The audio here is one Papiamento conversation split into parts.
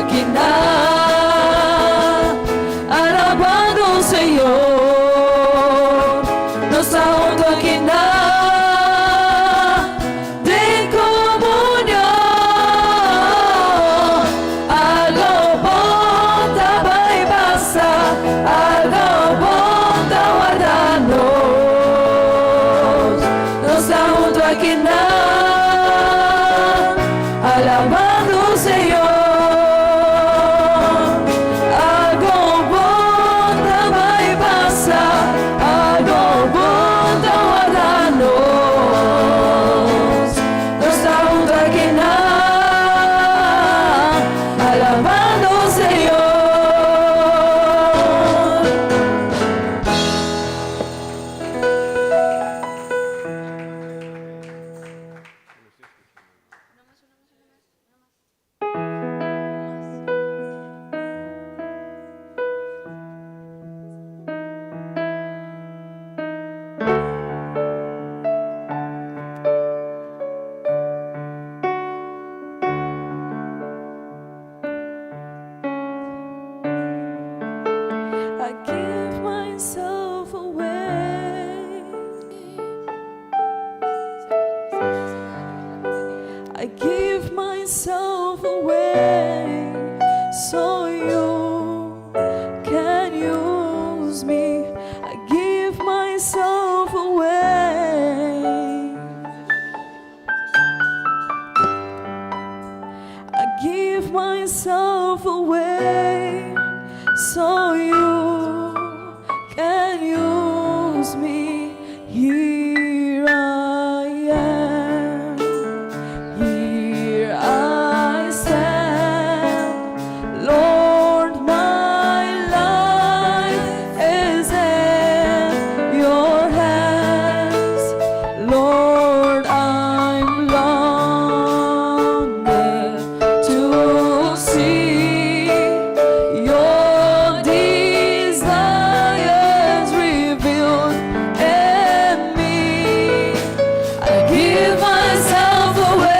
aki nan, alabando Señor. Nos ta hunto aki nan, den comunion. Algo bon ta bay pasa, algo bon ta warda nos. Nos ta hunto aki nan, alabando Señor. Algo bon ta bay pasa, algo bon ta warda nos. Nos ta hunto aki nan, alabando Señor. I give myself away. I give myself away so you can use me. I give myself away. I give myself away so you can use me. Here I am, here I stand. Lord, my life is in your hands. Lord, I'm longing to see your desires revealed in me. I give myself away.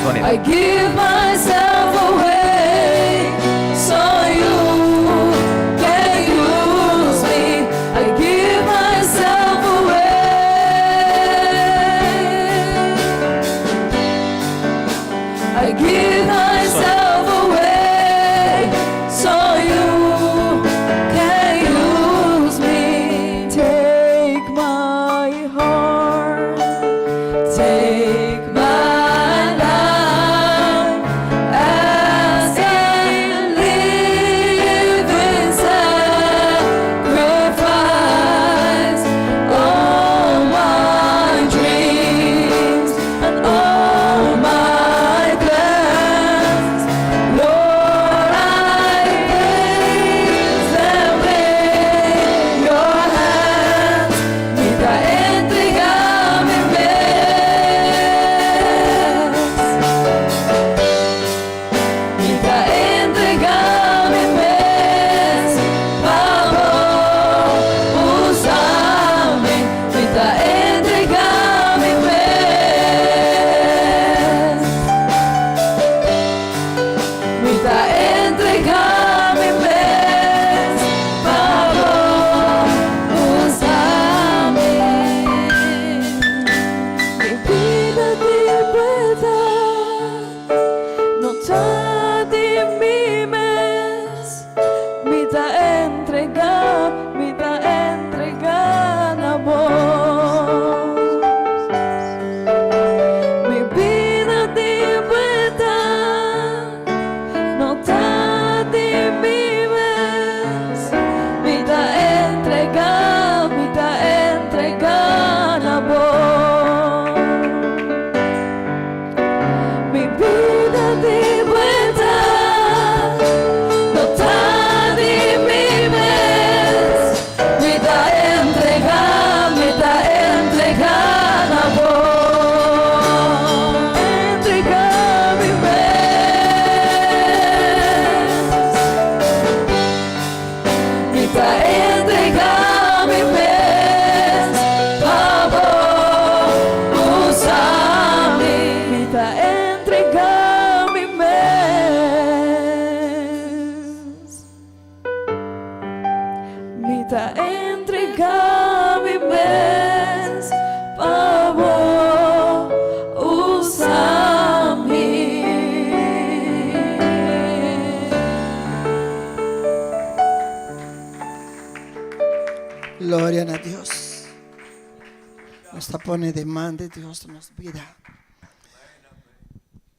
Sonia. I give myself away so you can use me. I give myself away. I give myself away so you can use me. Take my heart. Take my life as a living sacrifice. All my dreams and all my plans. pone den man di Dios nos bida.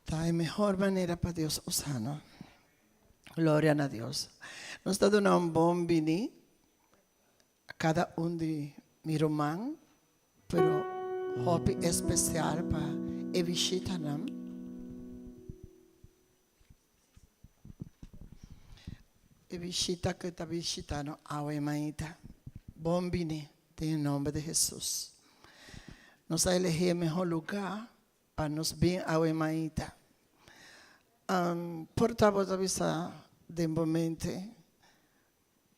Ta e mehor manera pa Dios usa nos. Gloria na Dios. Nos ta duna un bon bini a kada un di mi ruman, pero hopi espesial pa e bishitanan. E bishita ku ta bishita no awe mainta. Bon bini den e nomber di Hesus. Nos a elegi e mehor luga pa nos bin awe mainta. Por ta bo ta bisa den bo mente,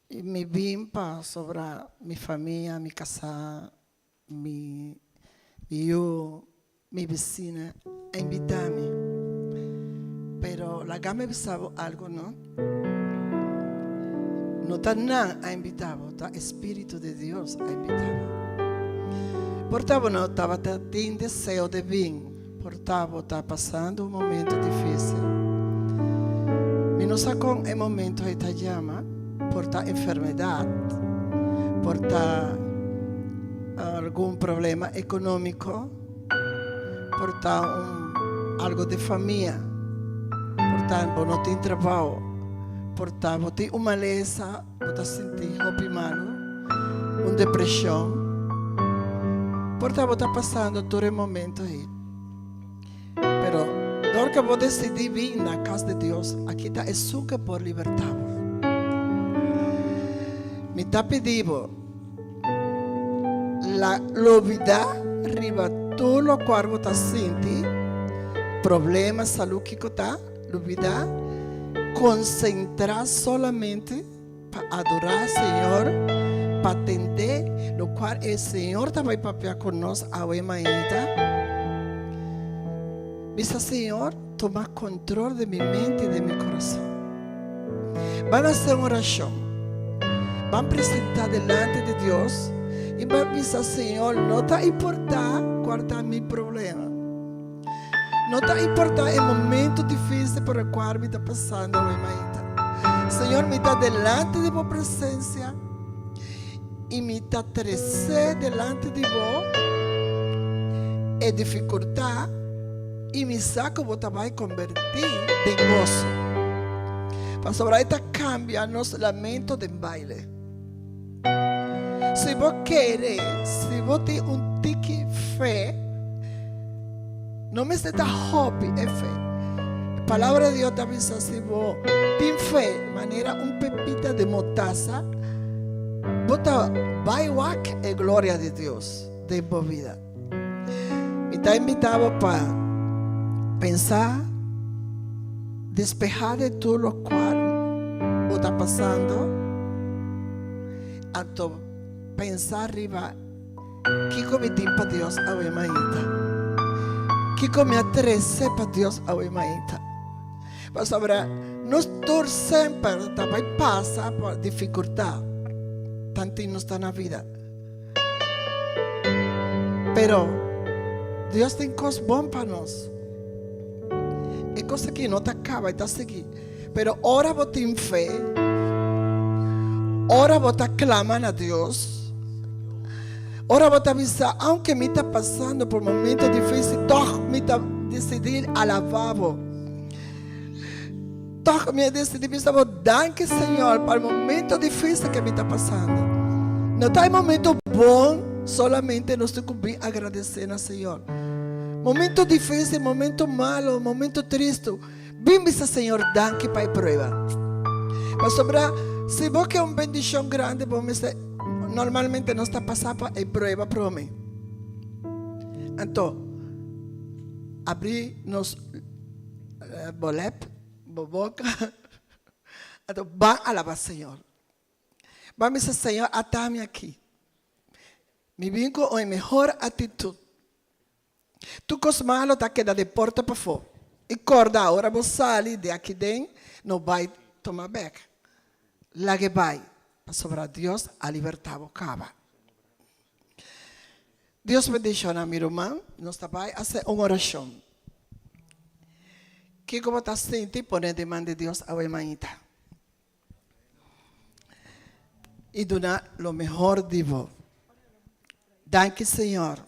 mi bin pasobra mi famia, mi kasá, Mi yu, mi bisina a invitá mi. Pero laga mi bisa bo algu no. No ta nan a invitá bo, ta e Spiritu di Dios a invitá bo. Por ta bo no tabata tin deseo di bin, por ta bo ta pasando un momento difícil. Mi no sa kon e momento ei ta yama. Por ta enfermedad, por ta algun problema económico, por ta un algo di famia, por ta bo no tin trabao, por ta bo tin un malesa, bo ta sinti hopi malo, un depresion, por ta bo ta pasando tur e momento ei. Pero dor ke bo desidí bin na kas di Dios, aki ta esun ke por libertá bo. Mi ta pidi bo, la lobidá riba tur lokual bo ta sinti, problema, salú, kiko ta, lubidá, konsentrá solamente pa adorá Señor, pa tendé lokual e Señor ta bai papia ku nos awe mainta. Bisa, Señor, tuma kontrol di mi mente i di mi kurason. Ban hasi un orashon. Ban presentá delante di Dios i ban bisa, Señor, no ta importá kual ta mi problema. No ta importá e momento difícil por e cual mi ta pasando awe mainta. Señor, mi ta delante di bo presencia y mi ta trece delante di bo e dificultad y mi sa cu bo ta bay convertí den gozo. Pasobra e ta cambia nos lamento den baile. Si bo kere, si bo tin un tiki fe, no mester ta hopi e fe. E palabra di Dios ta bisa si bo tin fe manera un pepita di motasa, bo ta bai wak e gloria di Dios den bo bida. Mi ta invita bo pa pensa, despeha di tur lokual bo ta pasando, anto pensa riba kiko mi tin pa Dios awe mainta, kiko mi a trese pa Dios awe mainta. Pasobra nos tur semper ta bai pasa por difikultat, tantu nos ta na vida. Pero Dios tin kos bon pa nos. E kos aki no ta kaba, e ta sigui. Pero ora bo tin fe, ora bo ta klama na Dios, ora bo ta bisa, aunke mi ta pasando por momento difícil, tòg mi ta disidí alabá bo. Tòg mi a disidí bisa bo danki Señor pa e momento difícil ke mi ta pasando. No ta e momento bon solamente nos tin ku bin agradesé na Señor. Momento difícil, momento malo, momento tristu, bin bisa Señor danki pa e prueba. Pasobra si bo ke un bendishon grandi bo mester normalmente nos ta pasa pa e prueba prome. Anto abri nos. Bo lep, bo boka, anto ban alaba Señor. Ban bisa Señor ata mi aki. Mi bin ku un mehor atitut. Tur kos malo ta keda den porta pafó. I kòrda ora bo sali di aki den no bai tuma bèk. Lag'e bai pasobra Dios a libertá bo kaba. Dios bendiciona mi ruman, nos ta bay hace un oracion. Kico bo ta sinti pone den man di Dios awe mainta? Y duna lo mehor di bo. Danki Señor.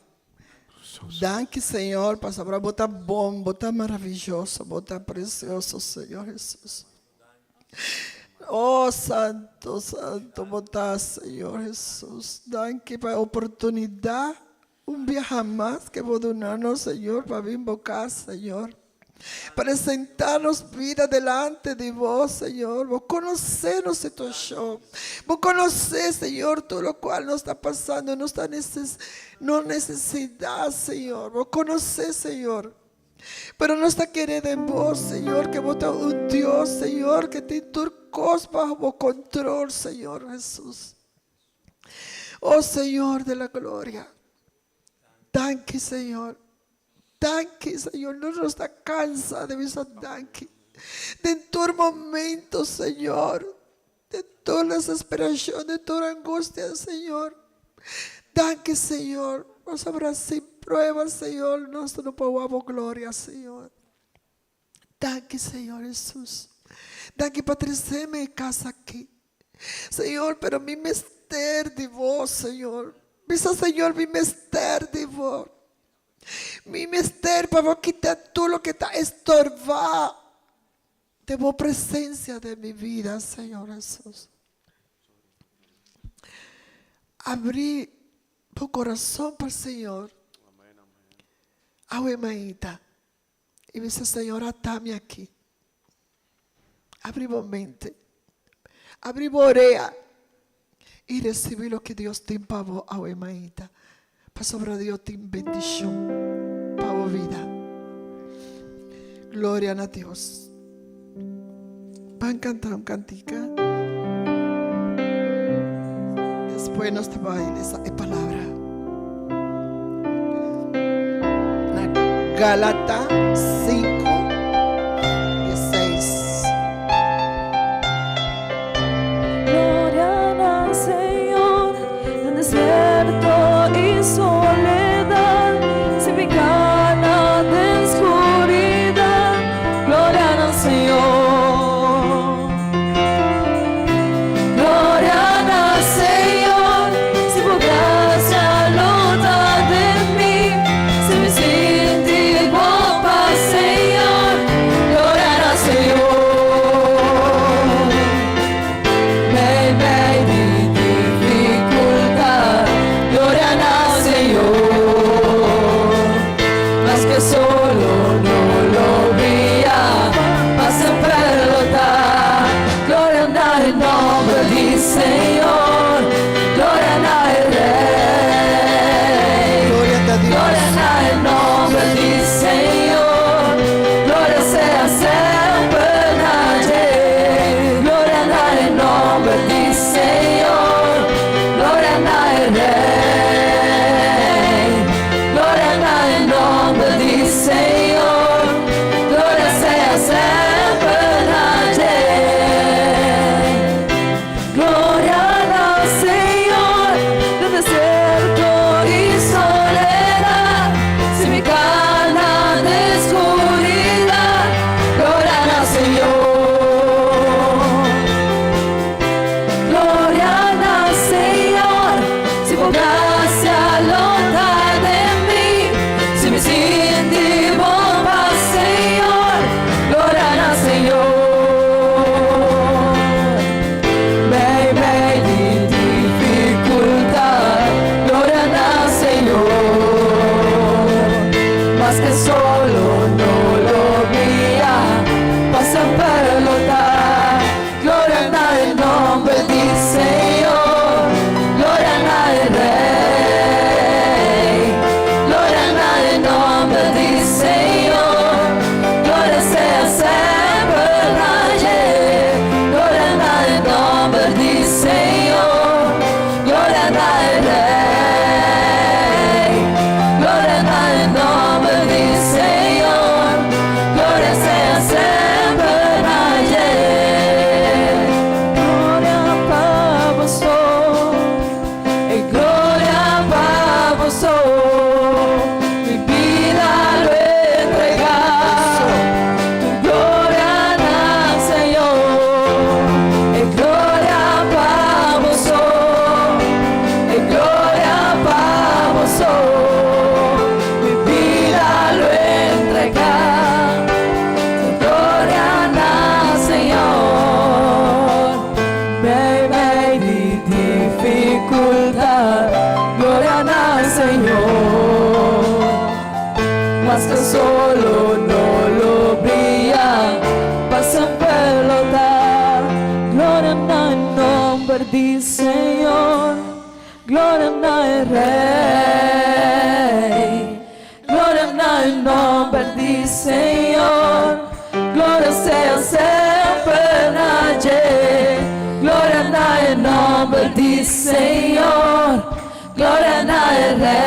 Danki, Señor, pasobra bo ta bon, bo ta maravioso, bo ta presioso, Señor Jesus. Oh, Santo, Santo, bo ta, Señor Jesus. Danki pa e oportunidat un biaha mas ku bo a duna nos, Señor, pa bin bo kas, Señor. Presentá nos bida delante di bo, Señor. Bo konosé nos situashon. Bo konosé, Señor, tur loke nos ta pasando, nos ta neses nos nesesidat, Señor. Bo konosé, Señor. Pero nos ta kere den bo, Señor, ku bo ta un Dios, Señor, ku tin tur kos bou bo kontròl, Señor Jesus. Oh, Señor di la gloria. Danki, Señor. Danki, Señor. No nos ta kansa di bisa danki. Den tur momento, Señor. Den tur desesperashon, den tur angustia, Señor. Danki, Señor. Nos sin prueba, Señor. Nos no por gloria, Señor. Danki, Señor Jesus. Danki pa trese mi kas aki. Señor, pero mi mester di bo, Señor. Bisa, Señor, mi mester di bo. Mi mester pa bo kita tur loke ta storba di bo presensia den mi bida, Señor Jesus. Habri bo kurason pa Señor. Awe mainta. I bisa, Señor, ata mi aki. Habri bo mente. Habri bo orea. I risibí loke Dios tin pa bo awe mainta. Pasobra Dios tin bendishon pa bo bida. Gloria na Dios. Ban kanta un kantika. Despues nos ta bai lesa e palabra. Na Galata 5, 16. Gloria al Señor, den desierto i soledat, si mi kana den skuridat, gloria al Señor. Gloria al Señor, si bo grasia lo ta den mi, si mi sinti bo pas, Señor, gloria al Señor. Meimei di difikultat, gloria al Señor. Maske solo no lo bria, ma semper lo ta. Gloria na nòmber di Señor, gloria na Rei. Gloria na Dios. Gloria na nòmber di Señor, gloria sea semper na dje. Gloria na nòmber di Señor, gloria na Rei. Gloria na nòmber di Señor, gloria sea semper na dje. Gloria al Señor, den desierto i soledat, si mi kana den skuridat, gloria al Señor. Gloria al Señor, si bo grasia lo ta den mi, si mi sinti bo pas, Señor, gloria al Señor. Meimei di difikultat, gloria al Señor. Maske solo no lo bria, pa semper lo ta. Gloria na nòmber di Señor, gloria na Rei. Gloria na nòmber di Señor, gloria sea semper na dje. Gloria na nòmber di Señor, gloria na Rei. Gloria na nòmber di Señor, Maske solo no lo bria, pa semper lo ta. Gloria na e nomber di Señor, gloria na e Rey. Gloria na e nomber di Señor, gloria sea semper na dje. Gloria na e nomber di Señor, gloria na e Rey.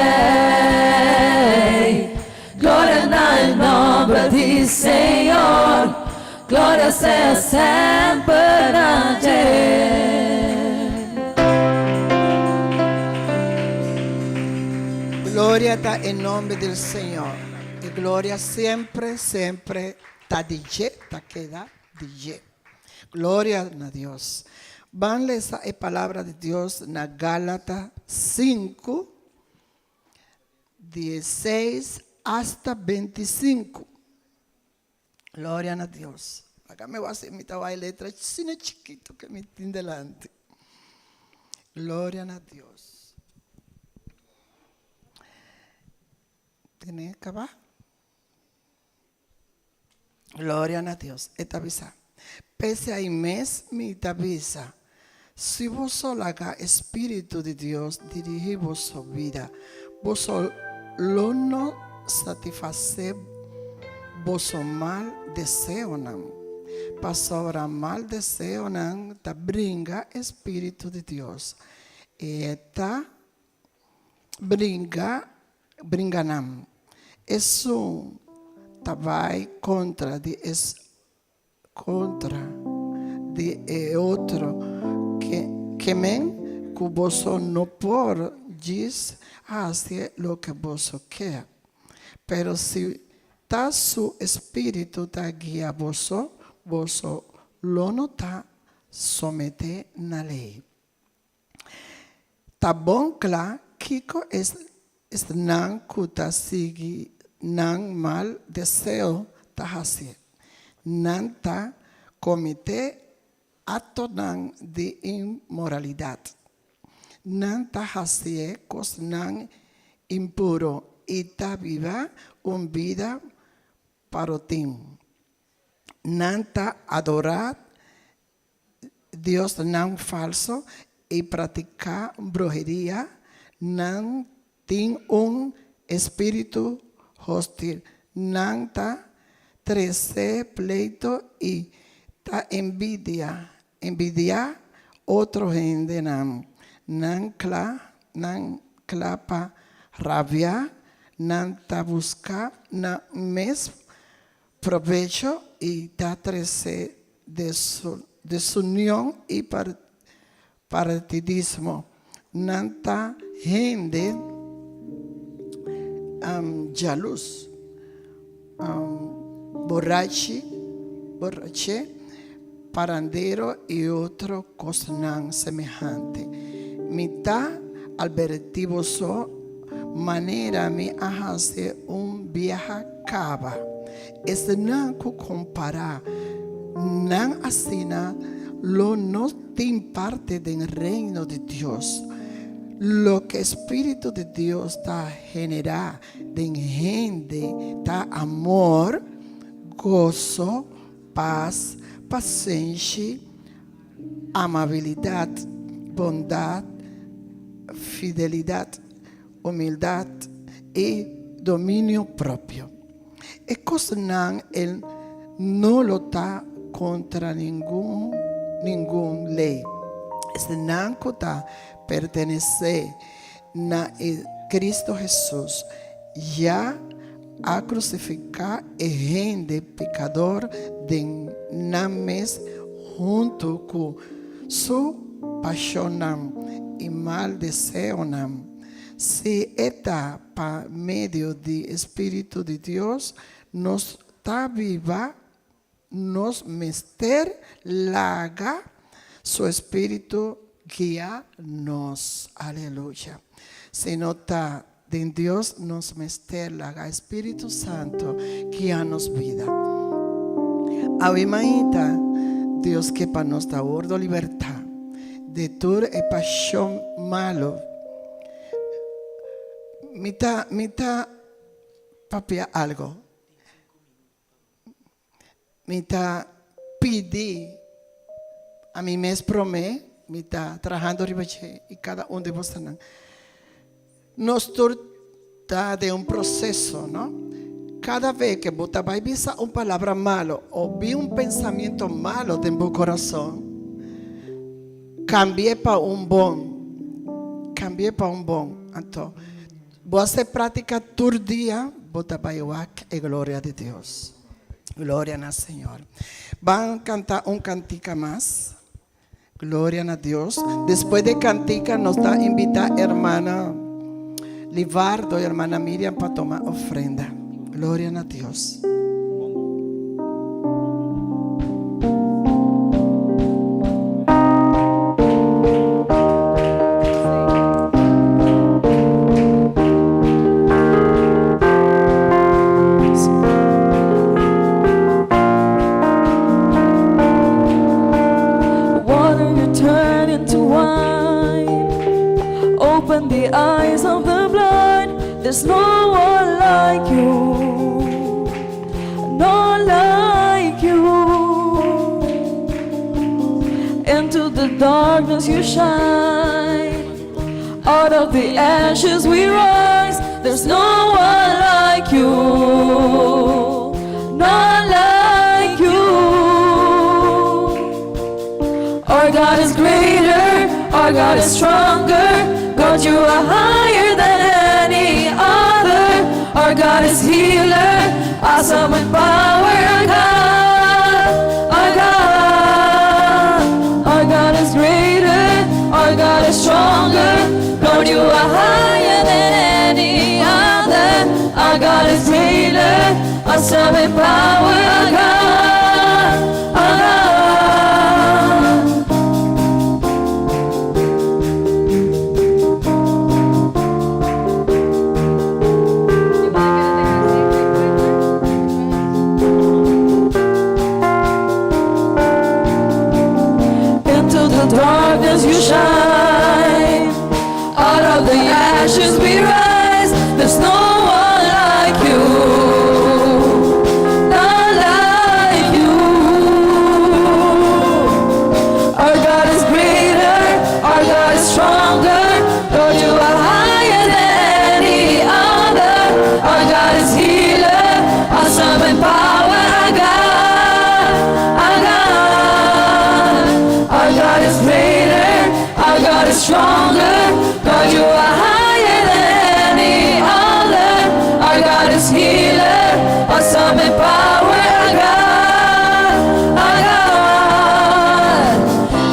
Gloria na e nomber di Señor, gloria sea semper na dje. Gloria ta e nomber del Señor. E gloria semper, semper ta di dje, ta keda di dje. Gloria na Dios. Ban lesa e palabra di Dios na Galata 5, 16 hasta 25. Gloria na Dios. Acá me voy a hacer mi tabaco letra cine chiquito que me tiene delante. Gloria na Dios. Tiene que acabar? Gloria na Dios. E ta bisa. P'esei mes mi ta bisa, si boso laga e Spiritu di Dios dirigí boso bida, boso lo no satisfasé boso mal deseonan. Pasobra mal deseonan ta bringa e Spiritu di Dios, i e ta bringa bringa nan. Esun ta bai kontra di es kontra di e otro ke ke men ku boso no por djis hasi loke boso ke. Pero si ta su espiritu ta guia boso, boso lo no ta someté na lei. Ta bon kla kiko esnan ku ta sigui nan mal deseo ta hasi. Nan ta kometé aktonan di inmoralidat. Nan ta hasié kosnan impuro i ta biba un bida parotin. Nan ta adorá Diosnan falso i pratiká bruheria, nan tin un espíritu hostil, nan ta trese pleito i ta envidia, envidiá otro hendenan, nan kla, nan kla pa rabia, nan ta buska nan mes probecho i ta trese desunion i partidismo. Nan ta hende jalus, borachi, borache, parandero i otro kosnan semehante. Mi ta albertí boso manera mi a hasi un biaha kaba. Esnan ku kompará nan asina lo no tin parte den Reino di Dios. Loke spiritu di Dios ta generá den hende ta amor, goso, pas, pasenshi, amabilidat, bondat, fidelidat, humildat i dominio propio. E kosnan el no lo ta kontra ningun ningun lei. Esnan ku ta pertenesé na e Kristu Hesus ya a krusifiká e hende pekador den nan mes huntu ku su pashonnan i mal deseonan. Si e ta pa medio di e Spiritu di Dios nos ta biba, nos mester laga su Spiritu guia nos. Aleluya. Si no ta den Dios, nos mester laga e Spiritu Santu guia nos bida. Awe mainta, Dios ke pa nos ta wordo libertá di tur e pashon malo. Mi ta, mi ta. papia algo. Mi ta pidi ami mes prome, mi ta trahando riba dje y cada un di bosonan. Nos tur ta den un proceso, no? Cada vez que bo ta bay bisa un palabra malo o bin un pensamiento malo den bo corazon, cambie pa un bon, cambie pa un bon. Anto, Bo hasi práktika tur dia, bo ta bai wak e gloria di Dios. Gloria na Señor. Ban kanta un kantika mas. Gloria na Dios. Despues di kantika nos ta invitá hermana Livardo i hermana Miriam pa tuma ofrenda. Gloria na Dios. Water you turn into wine. Open the eyes of the blind. There's no one like you. None like you. Into the darkness you shine. Out of the ashes we rise. There's no one like you. None like you. Our God is greater, our God is stronger. God, you are higher than any other. Our God is healer, awesome in power. Our God, our God, our God is greater, our God is stronger. Lord, you are higher than any other. Our God is greater, awesome in power. Our God, our God. Into the darkness you shine. Out of the ashes we rise. There's no one like you. None like you. Our God is greater. Our God is stronger. Lord, you are higher than any other. Our God is healer. Awesome in power. Our God, our God. Our God is greater. Our God is stronger. God, you are higher than any other. Our God is healer. Awesome in power. Our God, our God.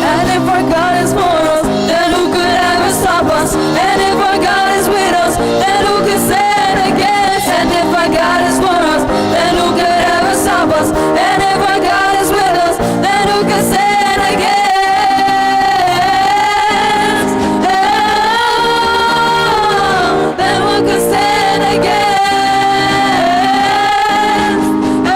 And if our God is for us, then who could ever stop us? And if our God is with us, then who could stand against? And if our God is for us, then who could ever stop us? And if our God is with us, then who could stand against? Oh, then who could stand against? Oh,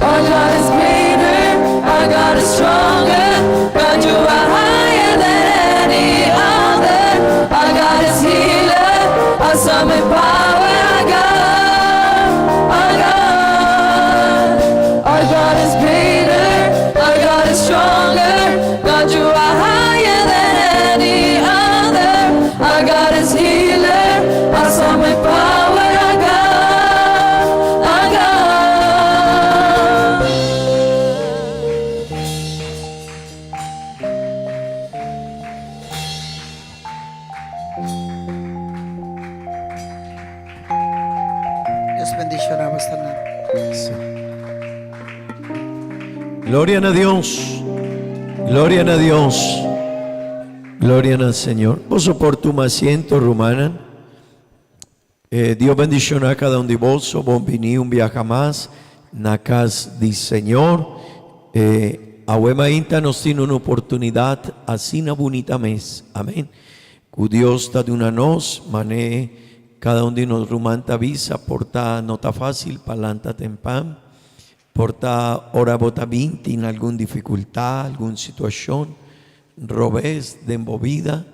our God is greater, our God is stronger. God, you are higher than any other. Our God is healer, awesome in power. Our God, our God, our God is greater, our God is stronger. God, you are higher than any other. Our God is healer, awesome in power. Our God, our God. Dios bendiciona bosonan. Sí. Gloria a Dios. Gloria a Dios. Gloria al Señor. Boso por tuma asiento, rumannan. Eh, Dios bendiciona cada un di boso. Bon bini un biaha mas na cas di Señor. Eh, awe mainta nos tin un oportunidad asina bunita mes. Amén. Cu Dios ta duna nos, mane cada un di nos ruman ta bisa, por ta no ta facil pa lanta tempan, por ta ora bo ta bin tin algun dificultad, algun situacion robes den bo bida,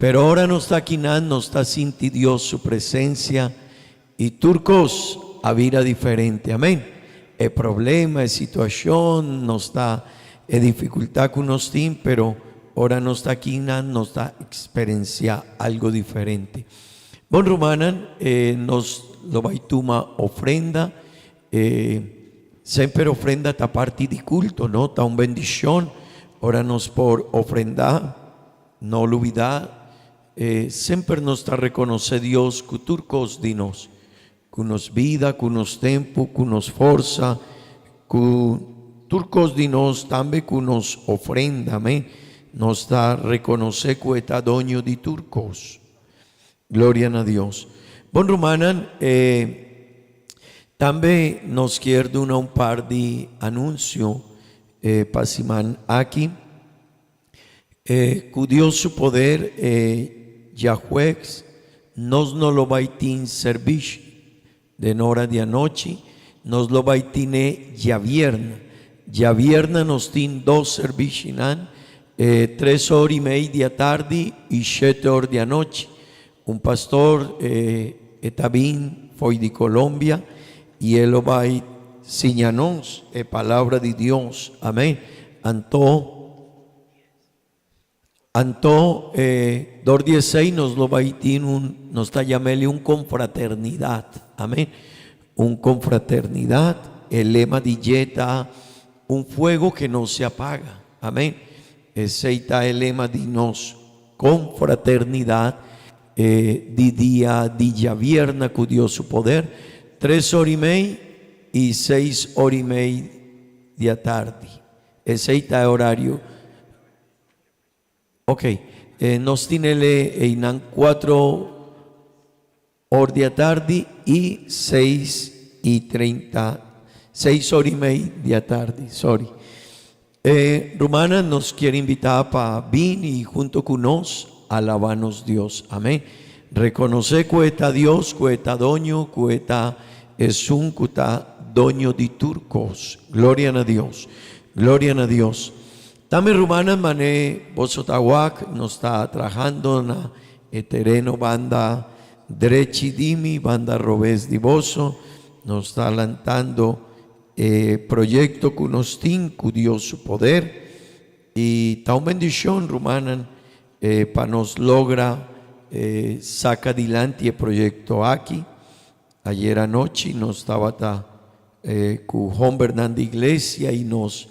Pero ora nos ta akinan nos ta sinti Dios su presencia y tur cos a bira diferente. Amén. E problema, e situacion, nos ta e dificultad cu nos tin, pero ora nos ta akinan nos ta experencia algo diferente. Bon rumannan, nos lo bay tuma ofrenda. E semper ofrenda ta parti di culto, no? Ta un bendicion ora nos por ofrenda. No lubida, e semper nos ta reconoce Dios cu tur cos di nos, cu nos bida, cu nos tempo, cu nos forsa, cu tur cos di nos, tambe cu nos ofrenda, amen. Nos ta reconoce cu e ta doño di tur cos. Gloria na Dios. Bon rumannan, e tambe nos kier duna un par di anuncio e pa siman aki. E cu Dios su poder e djajuegs nos no lo bay tin servishi den ora di anochi, nos lo bay tine djavierna. Djavierna nos tin dos servishinan, e tres or y mei di atardi y shete or di anochi. Un pastor e ta bin fo'i di Colombia y e lo bay siña nos e palabra di Dios. Amen. Anto, anto e dor di esey nos lo bay tin un, nos ta yam'el un confraternidad. Amen. Un confraternidad. E lema di dje ta Un fuego que no se apaga. Amen. Esey ta e lema di nos Confraternidad e di dia di djavierna cu Dios su poder, tres or y mei y seis or y mei di atardi. Esey ta e horario. Ok, nos tin el eynan cuatro or di atardi y seis y treinta, seis or y mei di atardi, sorry. E rumannan nos kier invita pa bini y hunto cu nos alaba nos Dios. Amen. Reconoce cu e ta Dios, cu e ta doño, cu e ta esun cu ta doño di tur cos. Gloria na Dios. Gloria na Dios. Tambe rumannan mane boso ta wak nos ta trahando na e tereno banda drechi di mi, banda robes di boso. Nos ta lantando e proyecto cu nos tin cu Dios su poder y ta un bendicion rumannan pa nos logra saca dilanti e proyecto aki. Ayer anochi nos tabata cu hombernan di iglesia y nos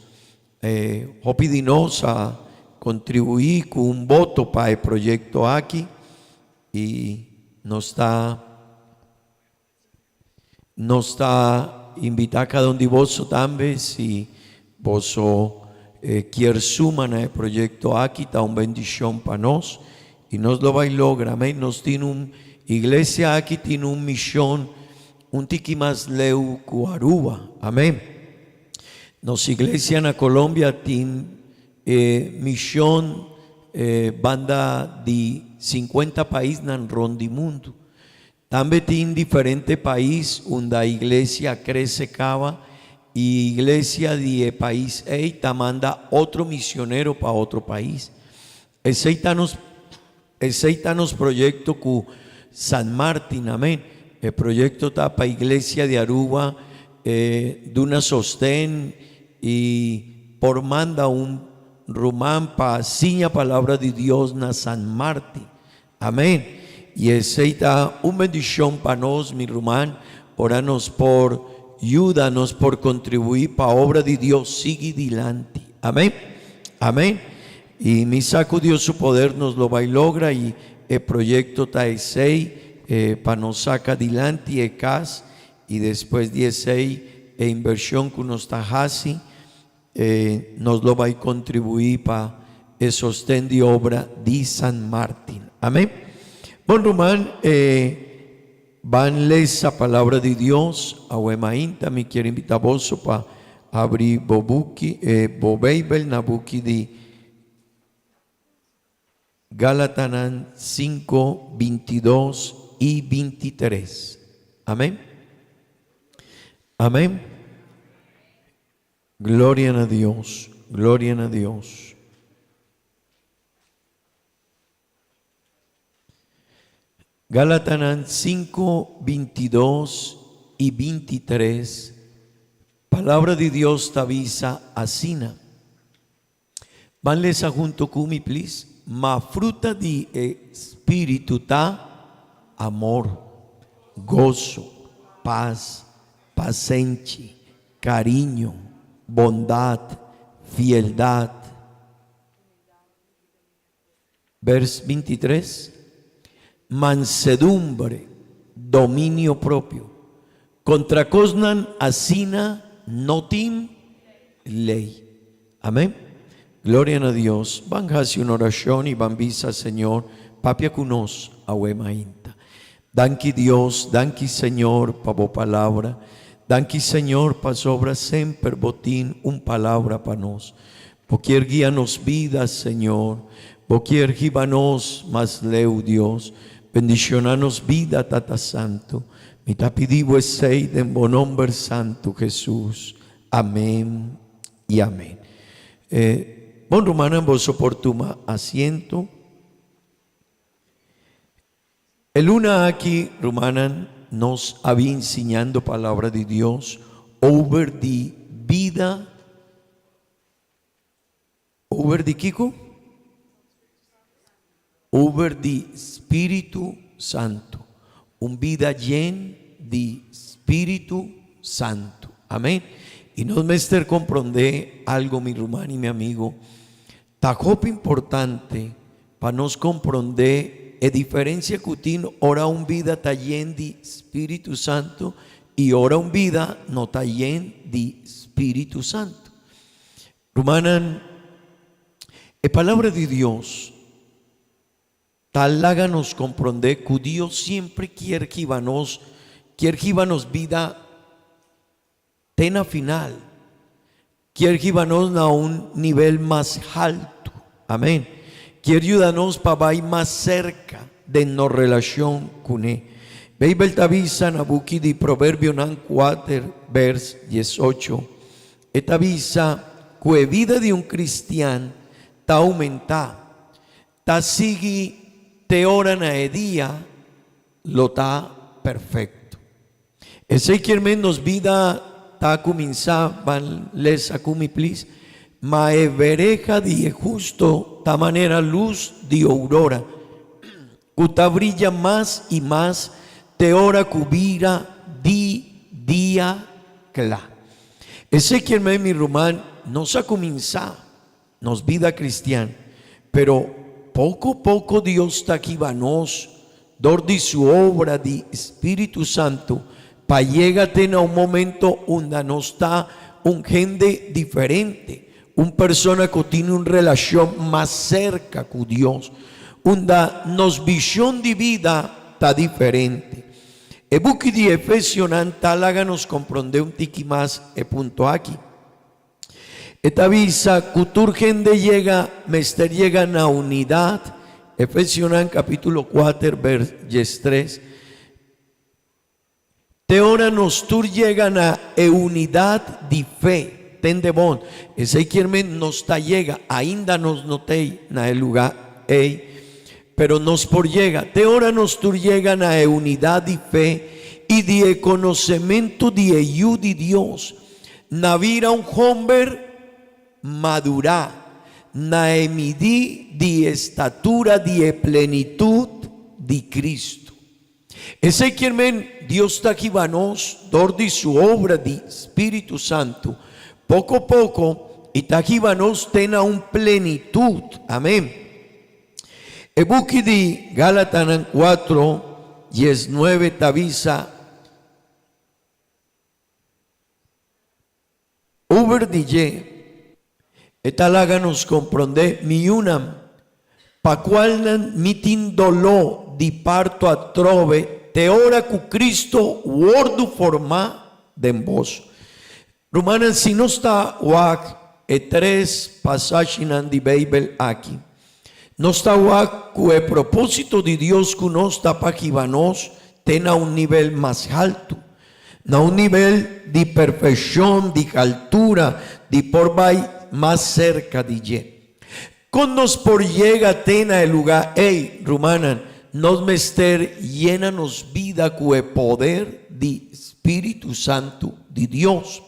hopi di nos a contribui cu un voto pa e proyecto aki y nos ta Nos ta invita cada un di boso tambe si boso kier suma na e proyecto aki ta un bendicion pa nos y nos lo bay logra amen. Nos tin un iglesia aki tin un mision un tiki mas leu cu Aruba amen. Nos iglesia na Colombia tin e mision banda di cincuenta paisnan rond di mundo. Tambe tin diferente pais unda iglesia a crece caba y iglesia di e pais ey ta manda otro misionero pa otro pais. Esey ta nos esey ta nos proyecto cu San Martin, amen. E proyecto ta pa iglesia di Aruba duna sosten y por manda un ruman pa siña palabra di Dios na San Martin. Amén. Y esey ta un bendicion pa nos, mi ruman, ora nos por yuda, nos por contribui pa obra di Dios sigui dilanti. Amén. Amén. Y mi sa cu Dios su poder nos lo bay logra y e proyecto ta esey pa nos saca dilanti e cas y despues di esey e inversion cu nos ta haci Nos lo bai kontribuí pa e sosten di obra di San Martin. Amén. Bon ruman, e ban lesa palabra di Dios awe mainta. Mi kier invita boso pa abri bo buki, bo Beibel na buki di Galatanan 5, 22 i 23. Amén. Amén. Gloria na Dios, gloria na Dios. Galatanan 5, 22 i 23, Palabra di Dios ta bisa asina. Ban lesa hunto ku mi please. Ma fruta di e Spiritu ta amor, goso, pas, pasenchi, kariño, bondat, fieldat. Vers 23, Mansedumbre, dominio propio. Kontra kosnan asina no tin lei. Amén. Gloria na Dios. Ban hasi un orashon i ban bisa, Señor, papia ku nos awe mainta. Danki Dios, danki Señor pa bo palabra. Danki Señor pasobra semper bo tin un palabra pa nos. Bo kier guia nos bida, Señor. Bo kier hiba nos mas leu, Dios. Bendiciona nos bida, Tata Santo. Mi ta pidi bo esey den bo nomber santo, Jesus. Amen y amen. Bon rumannan, boso por tuma asiento. E luna aki, rumannan, nos a bin siñando Palabra di Dios over di bida, over di kiko? Over di Spiritu Santu. Un bida yen di Spiritu Santu. Amen. I nos mester komprondé algo, mi ruman i mi amigo, Ta hopi importante pa nos komprondé e diferensia ku tin ora un bida ta yen di Spiritu Santu i ora un bida no ta yen di Spiritu Santu. Rumannan, e Palabra di Dios ta laga nos komprondé ku Dios siempre kier hiba nos, kier hiba nos bida Te na final, kier hiba nos na un nivel mas haltu. Amén. Kier yuda nos pa bai mas serka den nos relashon kuné. Beibel ta bisa na buki di Proverbionan kuater bers diesocho, e ta bisa ku e bida di un kristian ta oumentá, ta sigui te ora na e dia lo ta perfekto. Esei kier men nos bida ta kuminsá, ban lesa ku mi plis, Ma e bereha di e husto ta manera lus di ourora, ku ta brilla mas i mas te ora ku bira di dia kla. Esei kier men, mi ruman, nos a kuminsá nos bida kristian, pero poko poko Dios ta kiba nos dor di su obra di Spiritu Santu pa yega te na un momento unda nos ta un hende diferente, un persona ku tin un relashon mas serka ku Dios, unda nos vishon di bida ta diferente. E buki di Efesionan ta laga nos komprondé un tiki mas e punto aki. E ta bisa ku tur hende yega mester yega na unidat, Efesionan kapítulo kuater bers diestres. Te ora nos tur yega na e unidat di fe. Tende bon, esei kier men nos ta yega, ainda nos no t'ei na e lugá ei, pero nos por yega. Te ora nos tur yega na e unidat di fe i di e konosementu di e Yu di Dios, Na bira un homber madurá na e midí di e statura di e plenitut di Cristo. Esei kier men Dios ta hiba nos dor di su obra di Spiritu Santu poko poko i ta hiba nos te na un plenitut. Amen. E buki di Galatanan kuatro, diesnuebe ta bisa. Over di dje, e ta laga nos komprondé mi yunan, pa kualnan mi tin doló di parto atrobe te ora ku Cristo wòrdu formá den boso. Rumannan, si nos ta wak e tres pasashinan di Beibel aki, nos ta wak ku e propósito di Dios ku nos ta pa hiba nos te na un nivel mas haltu. Na un nivel di perfeccion, di altura, di por bai mas cerca di dje. Con nos por yega te na e lugar ey, rumannan? Nos mester yena nos bida ku e poder di Spiritu Santu di Dios.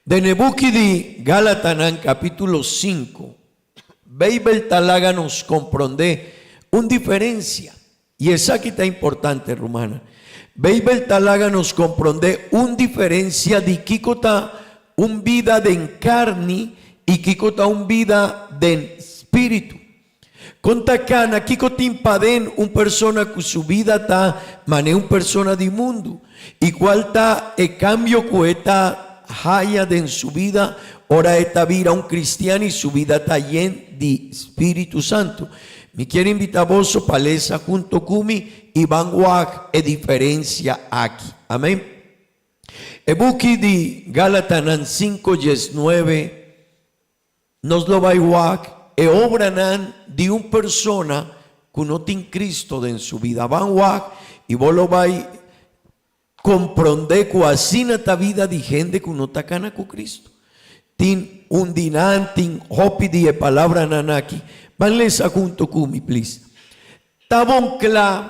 Den e buki di Galatanan kapítulo sinku, Beibel ta laga nos komprondé un diferensia, i esaki ta importante, rumannan. Beibel ta laga nos komprondé un diferensia di kiko ta un bida den karni i kiko ta un bida den spiritu. Kon ta kana kiko tin paden un persona ku su bida ta mane un persona di mundu i kual ta e kambio ku e ta haya den su bida ora e ta bira un kristian i su bida ta yen di Spiritu Santu? Mi kier invita boso pa lesa hunto ku mi i ban wak e diferensia aki. Amen. E buki di Galatanan sinku diesnuebe. Nos lo bai wak e obranan di un persona ku no tin Cristo den su bida. Ban wak i bo lo bai komprondé ku asina ta bida di hende ku no ta kana ku Cristo. Tin un di nan tin hopi di e palabranan aki. Ban lesa hunto ku mi, please. Ta bon kla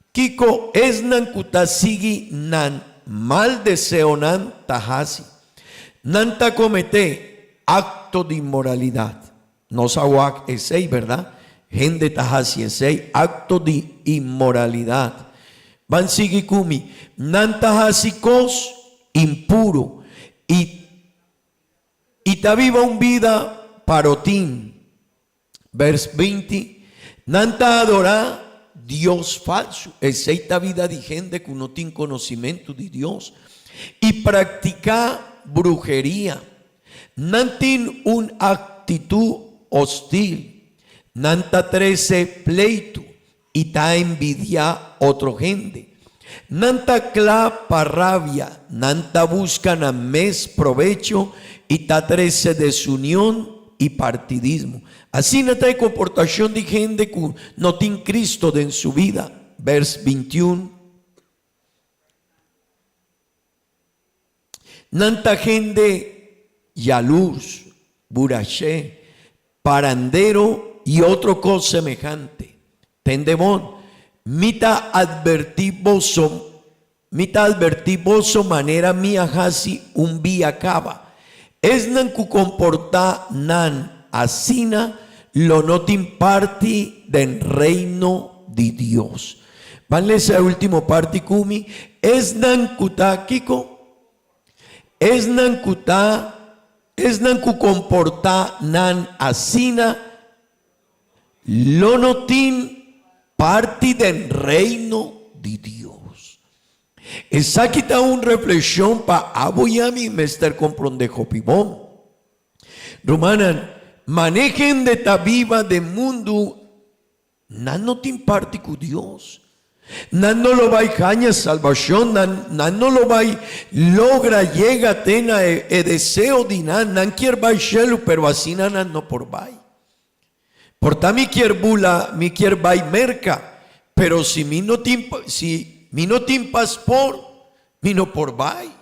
kiko esnan ku ta sigui nan mal deseonan ta hasi. Nan ta kometé akto di inmoralidat. Nos a wak esei, bèrdat? Hende ta hasi esei, akto di inmoralidat. Ban sigui ku mi. Nan ta hasi kos impuru i i ta biba un bida parotin. Vers 20, Nan ta adorá dios falsu, esei ta bida di hende ku no tin konosimentu di Dios, i praktiká bruheria. Nan tin un aktitut hostil, nan ta trese pleitu i ta envidiá otro hende. Nan ta kla pa rabia, nan ta buska nan mes probecho i ta trese desunion i partidismo. Asina ta e komportashon di hende ku no tin Kristo den su bida. Bers 21. Nan ta hende yalurs, buraché, parandero i otro kos semehante. Tende bon, mi ta atvertí boso, mi ta atvertí boso manera mi a hasi un bia kaba. Esnan ku komportá nan asina lo no tin parti den Reino di Dios. Ban lesa e ultimo parti ku mi, Esnan ku ta kiko? Esnan ku ta, esnan ku komportá nan asina lo no tin parti den Reino di Dios. Esaki ta un reflekshon pa abo i ami mester komprondé hopi bon. Rumannan, mane hende ta biba den mundu Nan no tin parti ku Dios. Nan no lo bai haña salbashon, nan, nan no lo bai logra yega te na e, e deseo di nan. Nan kier bai shelu, pero asina nan no por bai. Por ta mi kier bula, mi kier bai Merka, pero si mi no tin, si mi no tin pasport, mi no por bai.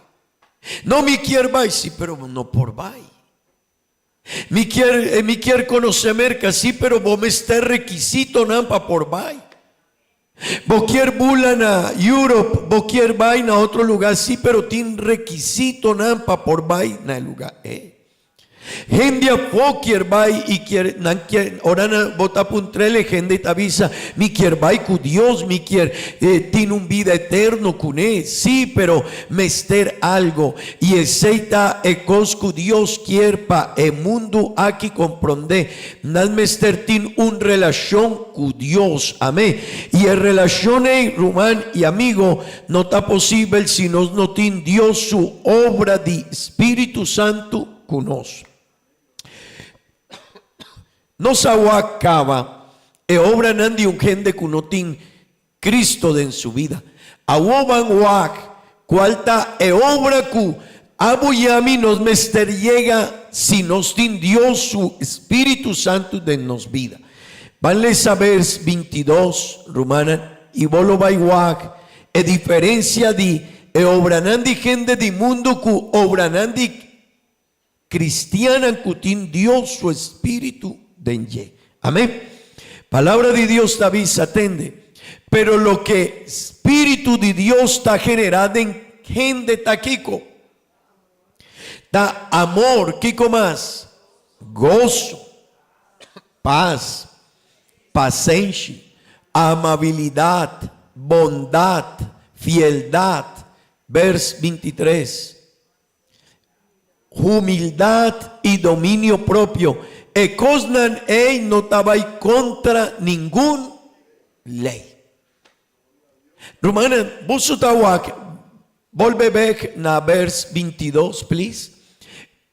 No, mi kier bai, si, pero no por bai. Mi kier mi kier conoce Merca si pero bo mester requisitonan pa por bay. Bo kier bula na Europe bo kier bay na otro lugar si pero tin requisitonan pa por bay na e lugar ey. Hende afo kier bay y kier nan kier ora nan bo ta puntrele hende ta bisa mi kier bay cu Dios mi kier tin un bida eterno cune si pero mester algo I esei ta e kos ku Dios kier pa e mundu aki komprondé, nan mester tin un relashon ku Dios. Amén. I e relashon ei, ruman i amigo, no ta posibel si nos no tin Dios su obra di Spiritu Santu ku nos. Nos a wak kaba e obranan di un hende ku no tin Cristo den su bida. Awo ban wak cual ta e obra cu abo y ami nos mester yega si nos tin Dios su Spiritu Santo den nos bida. Ban lesa vers 22, rumannan, y bo lo bay wak e diferencia di e obranan di hende di mundo cu obranan di Cristiannan cu tin Dios su Spiritu den dje. Amen. Palabra di Dios ta bisa, Tende, pero loke Spiritu di Dios ta generá den hende ta kiko? Ta amor, kiko mas? Goso, pas, pasenshi, amabilidat, bondat, fieldat, Vers 23. Humildat i dominio propio, e kosnan ei no ta bai kontra ningun lei. Rumannan, boso ta wak, bolbe bek na vers 22, please.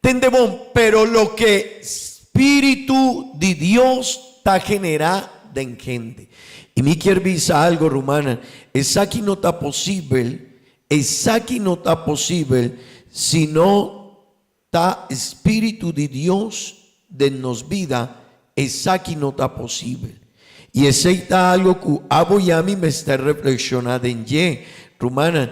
Tende bon, pero loke Spiritu di Dios ta generá den hende. I mi kier bisa algo, rumannan, esaki no ta posibel Esaki no ta posibel si no ta Spiritu di Dios den nos bida, esaki no ta posibel. I esei ta algo ku abo i ami mester reflekshoná den dje. Rumannan,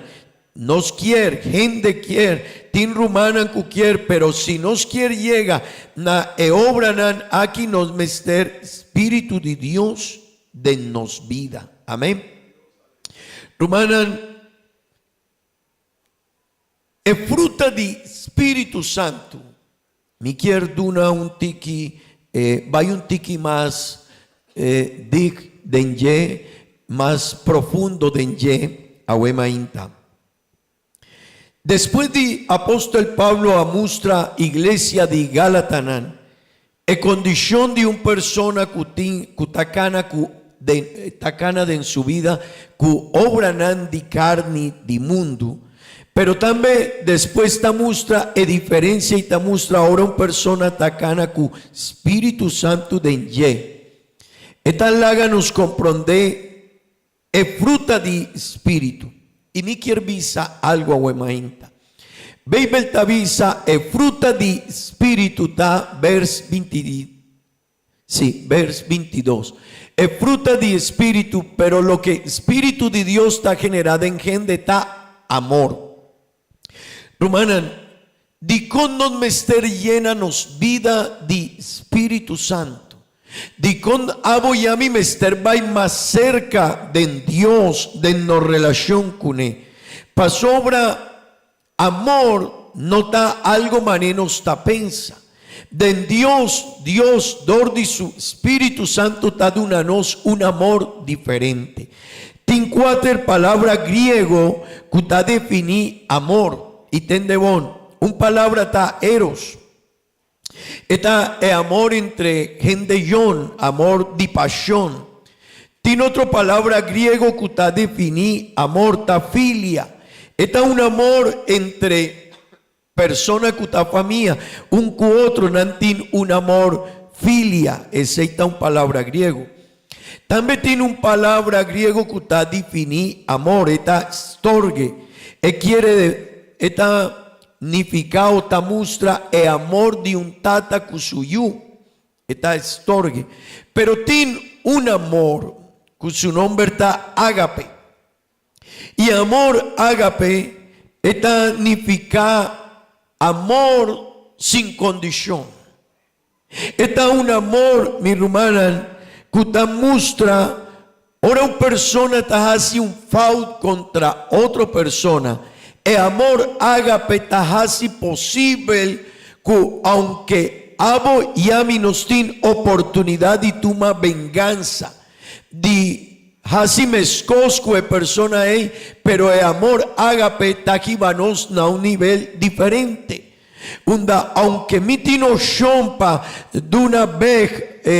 nos kier, hende kier, tin rumannan ku kier, pero si nos kier yega na e obranan aki nos mester Spiritu di Dios den nos bida. Amen. Rumannan, e fruta di Spiritu Santu, mi kier duna un tiki, bai un tiki mas dik den dje, mas profundo den dje, awe mainta. Despues di apostel Pablo a mustra iglesia di Galatanan e kondishon di un persona ku tin ku ta kana ku den ta kana den su bida ku obranan di karni di mundu, pero tambe despues ta mustra e diferensia i ta mustra ora un persona ta kana ku Spiritu Santu den dje. E ta laga nos komprondé E fruta di spiritu. I mi kier bisa algu awe mainta. Beibel ta bisa e fruta di spiritu ta vers binti si, vers 22. E fruta di spiritu, pero loke spiritu di Dios ta generá den hende ta amor. Rumannan, dikon nos mester yena nos bida di Spiritu Santu? Dikon abo i ami mester bai mas serka den Dios den nos relashon kuné? Pasobra amor no ta algo manera nos ta pensa. Den Dios, Dios dor di su Spiritu Santu ta duna nos un amor diferente. Tin kuater palabra griego ku ta definí amor, i tende bon, un palabra ta eros. E ta e amor entre hende yon, amor di pashon. Tin otro palabra griego ku ta definí amor, ta filia. E ta un amor entre Persona ku ta famia un ku otro nan tin un amor filia, esei ta un palabra griego. Tambe tin un palabra griego ku ta difiní amor, e ta storge. E kiere e ta nifiká o ta mustra e amor di un tata ku su yu. E ta storge. Pero tin un amor ku su nomber ta ágape. I amor ágape e ta nifiká amor sin kondishon. E ta un amor, mi rumannan, ku ta mustra ora un persona ta hasi un fout kontra otro persona, e amor ágape ta hasi posibel ku ounke abo i ami nos tin oportunidat di tuma bengansa, di Hasi meskos ku e persona ei, pero e amor ágape ta hiba nos na un nivel diferente, unda aunke mi tin oshon pa duna bek e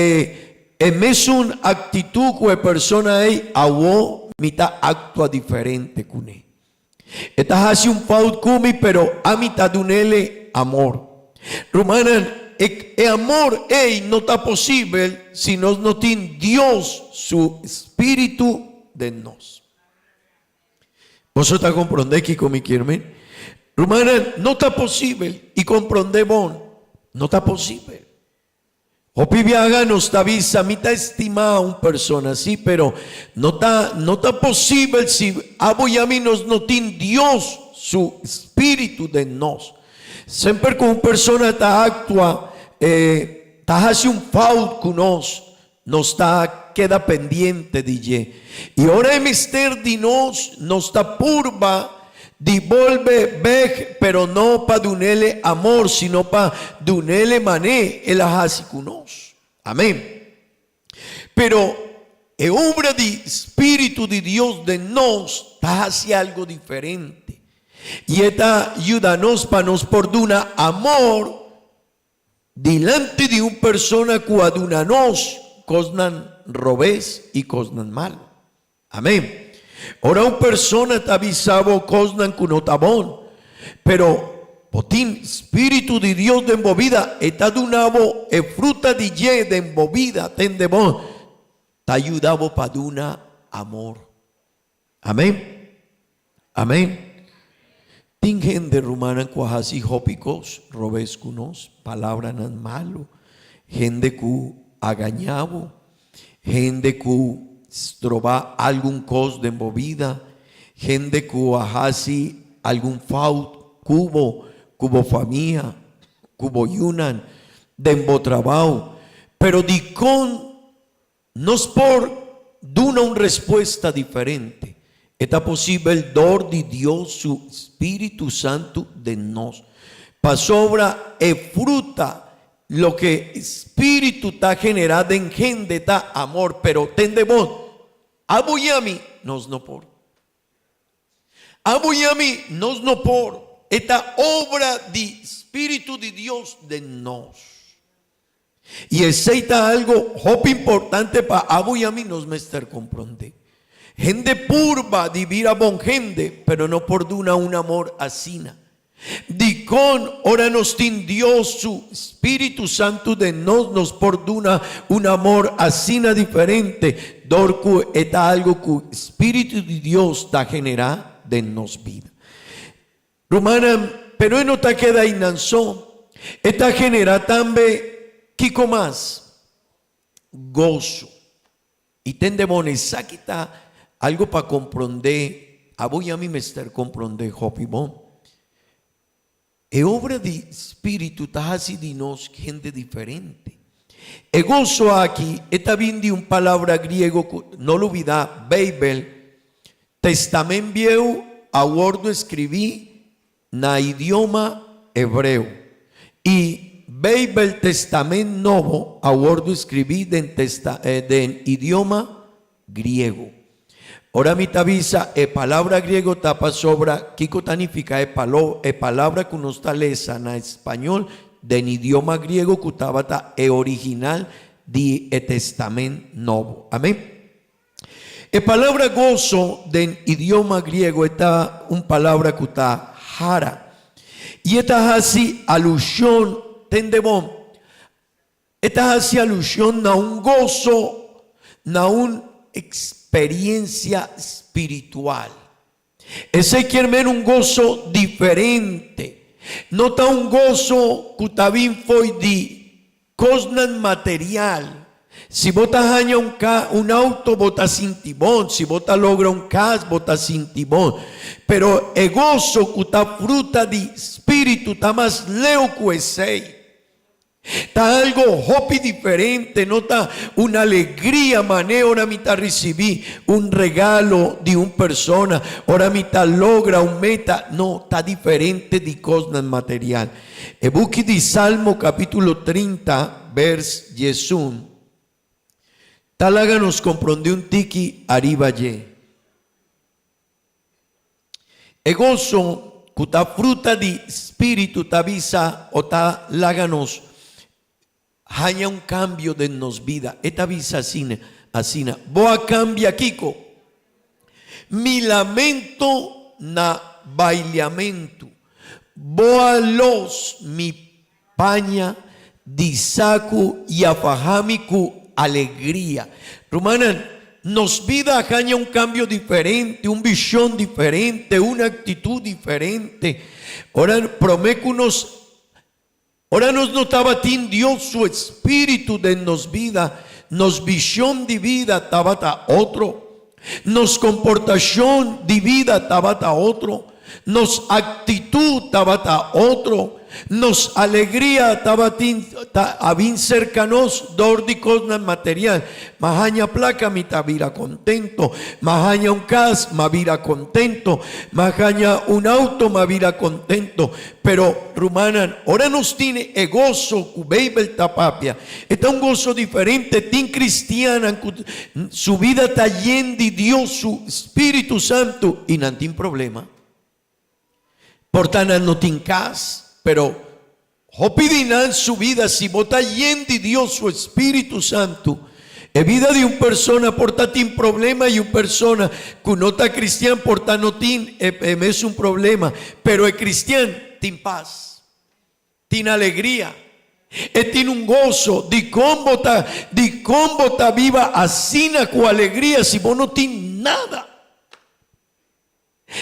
e mesun aktitut ku e persona ei, awo mi ta aktua diferente kuné. E ta hasi un fout ku mi, pero ami ta dun'ele amor. Rumannan, e e amor ei no ta posibel si nos no tin Dios su spiritu den nos. Boso ta komprondé kiko mi kier men? Rumannan, no ta posibel, i komprondé bon, no ta posibel. Hopi biaha nos ta bisa, Mi ta estimá un persona, sí, pero no ta, no ta posibel si abo i ami nos no tin Dios su Spiritu den nos. Semper ku un persona ta aktua, e ta hasi un fout ku nos. Nos ta keda pendiente di dje. I ora e mester di nos, nos ta purba di bolbe bek, pero no pa dun'ele amor, sino pa dun'ele man'é el a hasi ku nos. Amén. Pero e obra di Spiritu di Dios den nos ta hasi algo diferente. I e ta yuda nos pa nos por duna amor dilanti di un persona ku a duna nos kosnan robes i kosnan malu. Amén. Ora un persona ta bisa bo kosnan ku no ta bon, pero bo tin Spiritu di Dios den bo bida, e ta duna bo e fruta di dje den bo bida, tende bon, ta yuda bo pa duna amor. Amén. Amén. Tin hende, rumannan, ku a hasi hopi kos robes ku nos, palabranan malu, hende ku a gaña bo, hende ku stroba algun kos den bo bida, hende ku a hasi algun fout ku bo, ku bo famia, ku bo yunan, den bo trabou. Pero dikon Nos por duna un respuesta diferente. E ta posibel dor di Dios su spiritu santu den nos. Pasobra e fruta, loke spiritu ta generá den hende ta amor, pero tende bon, abo i ami nos no por. Abo i ami nos no por. E ta obra di spiritu di Dios den nos. I esei ta algo hopi importante pa abo i ami nos mester komprondé. Hende purba di bira bon hende, pero no por duna un amor asina. Dikon ora nos tin Dios su Spiritu Santu den nos, nos por duna un amor asina diferente dor ku e ta algo ku Spiritu di Dios ta generá den nos bida. Rumannan, pero e no ta keda einan so, e ta generá tambe kiko mas? Goso. I tende bon, esaki ta algu pa komprondé, abo i ami mester komprondé hopi bon. E obra di Spiritu ta hasi di nos hende diferente. E goso aki e ta bin di un palabra griego ku, no lubidá, Beibel, Testament Bieu a wòrdu eskribí na idioma hebreo i Beibel Testament Nobo a wòrdu skribí den den idioma griego. Ora mi ta bisa e palabra griego ta pasobra kiko ta nifiká e e palabra ku nos ta lesa na spañol den idioma griego ku tabata e original di e Testament Nobo. Amén. E palabra goso den idioma griego e ta un palabra ku ta hara i e ta hasi alushon, tende bon, e ta hasi alushon na un goso, na un eksperiensia spiritual. Esei kier men un goso diferente. No ta un goso ku ta bin fo'i di kosnan material. Si bo ta haña un ka, un auto bo ta sinti bon, si bo ta logra un kas bo ta sinti bon. Pero e goso ku ta fruta di spiritu ta mas leu ku esei. Ta algo hopi diferente, no ta un alegria mané ora mi ta ricibi un regalo di un persona, ora mi ta logra un meta, no, ta diferente di cosnan material. E buki di Salmo capitulo 30 vers 11 ta laga nos comprende un tiki ariba dje. E goso ku ta fruta di spiritu ta bisa o ta laga nos haña un kambio den nos bida. E ta bisa asina, asina, Bo a kambia kiko? Mi lamento na bailiamentu. Bo a los mi paña di saku i a faha mi ku alegria. Rumannan, nos bida a haña un kambio diferente, un vishon diferente, un aktitut diferente. Ora promé ku nos, ora nos no tabatin Dios su Espíritu den nos bida, nos vishon di bida tabata otro, nos komportashon di bida tabata otro, nos aktitut tabata otro. Nos alegria tabatin ta a bin serka nos dor di kosnan material. M'a haña plaka mi ta bira kontento, m'a haña un kas m'a bira kontento, m'a haña un outo m'a bira kontento. Pero, rumannan, ora nos tin e goso ku Beibel ta papia, e ta un goso diferente. Tin kristiannan ku su bida ta yen di Dios su spiritu santu i nan tin problema. Por ta nan no tin kas, pero hopi di nan su bida si bo ta yen di Dios su Espíritu Santu, e bida di un persona por ta tin problema i un persona ku no ta kristian por ta no tin e e mesun problema, pero e kristian tin pas, tin alegria, e tin un goso. Dikon bo ta dikon bo ta biba asina ku alegria si bo no tin nada?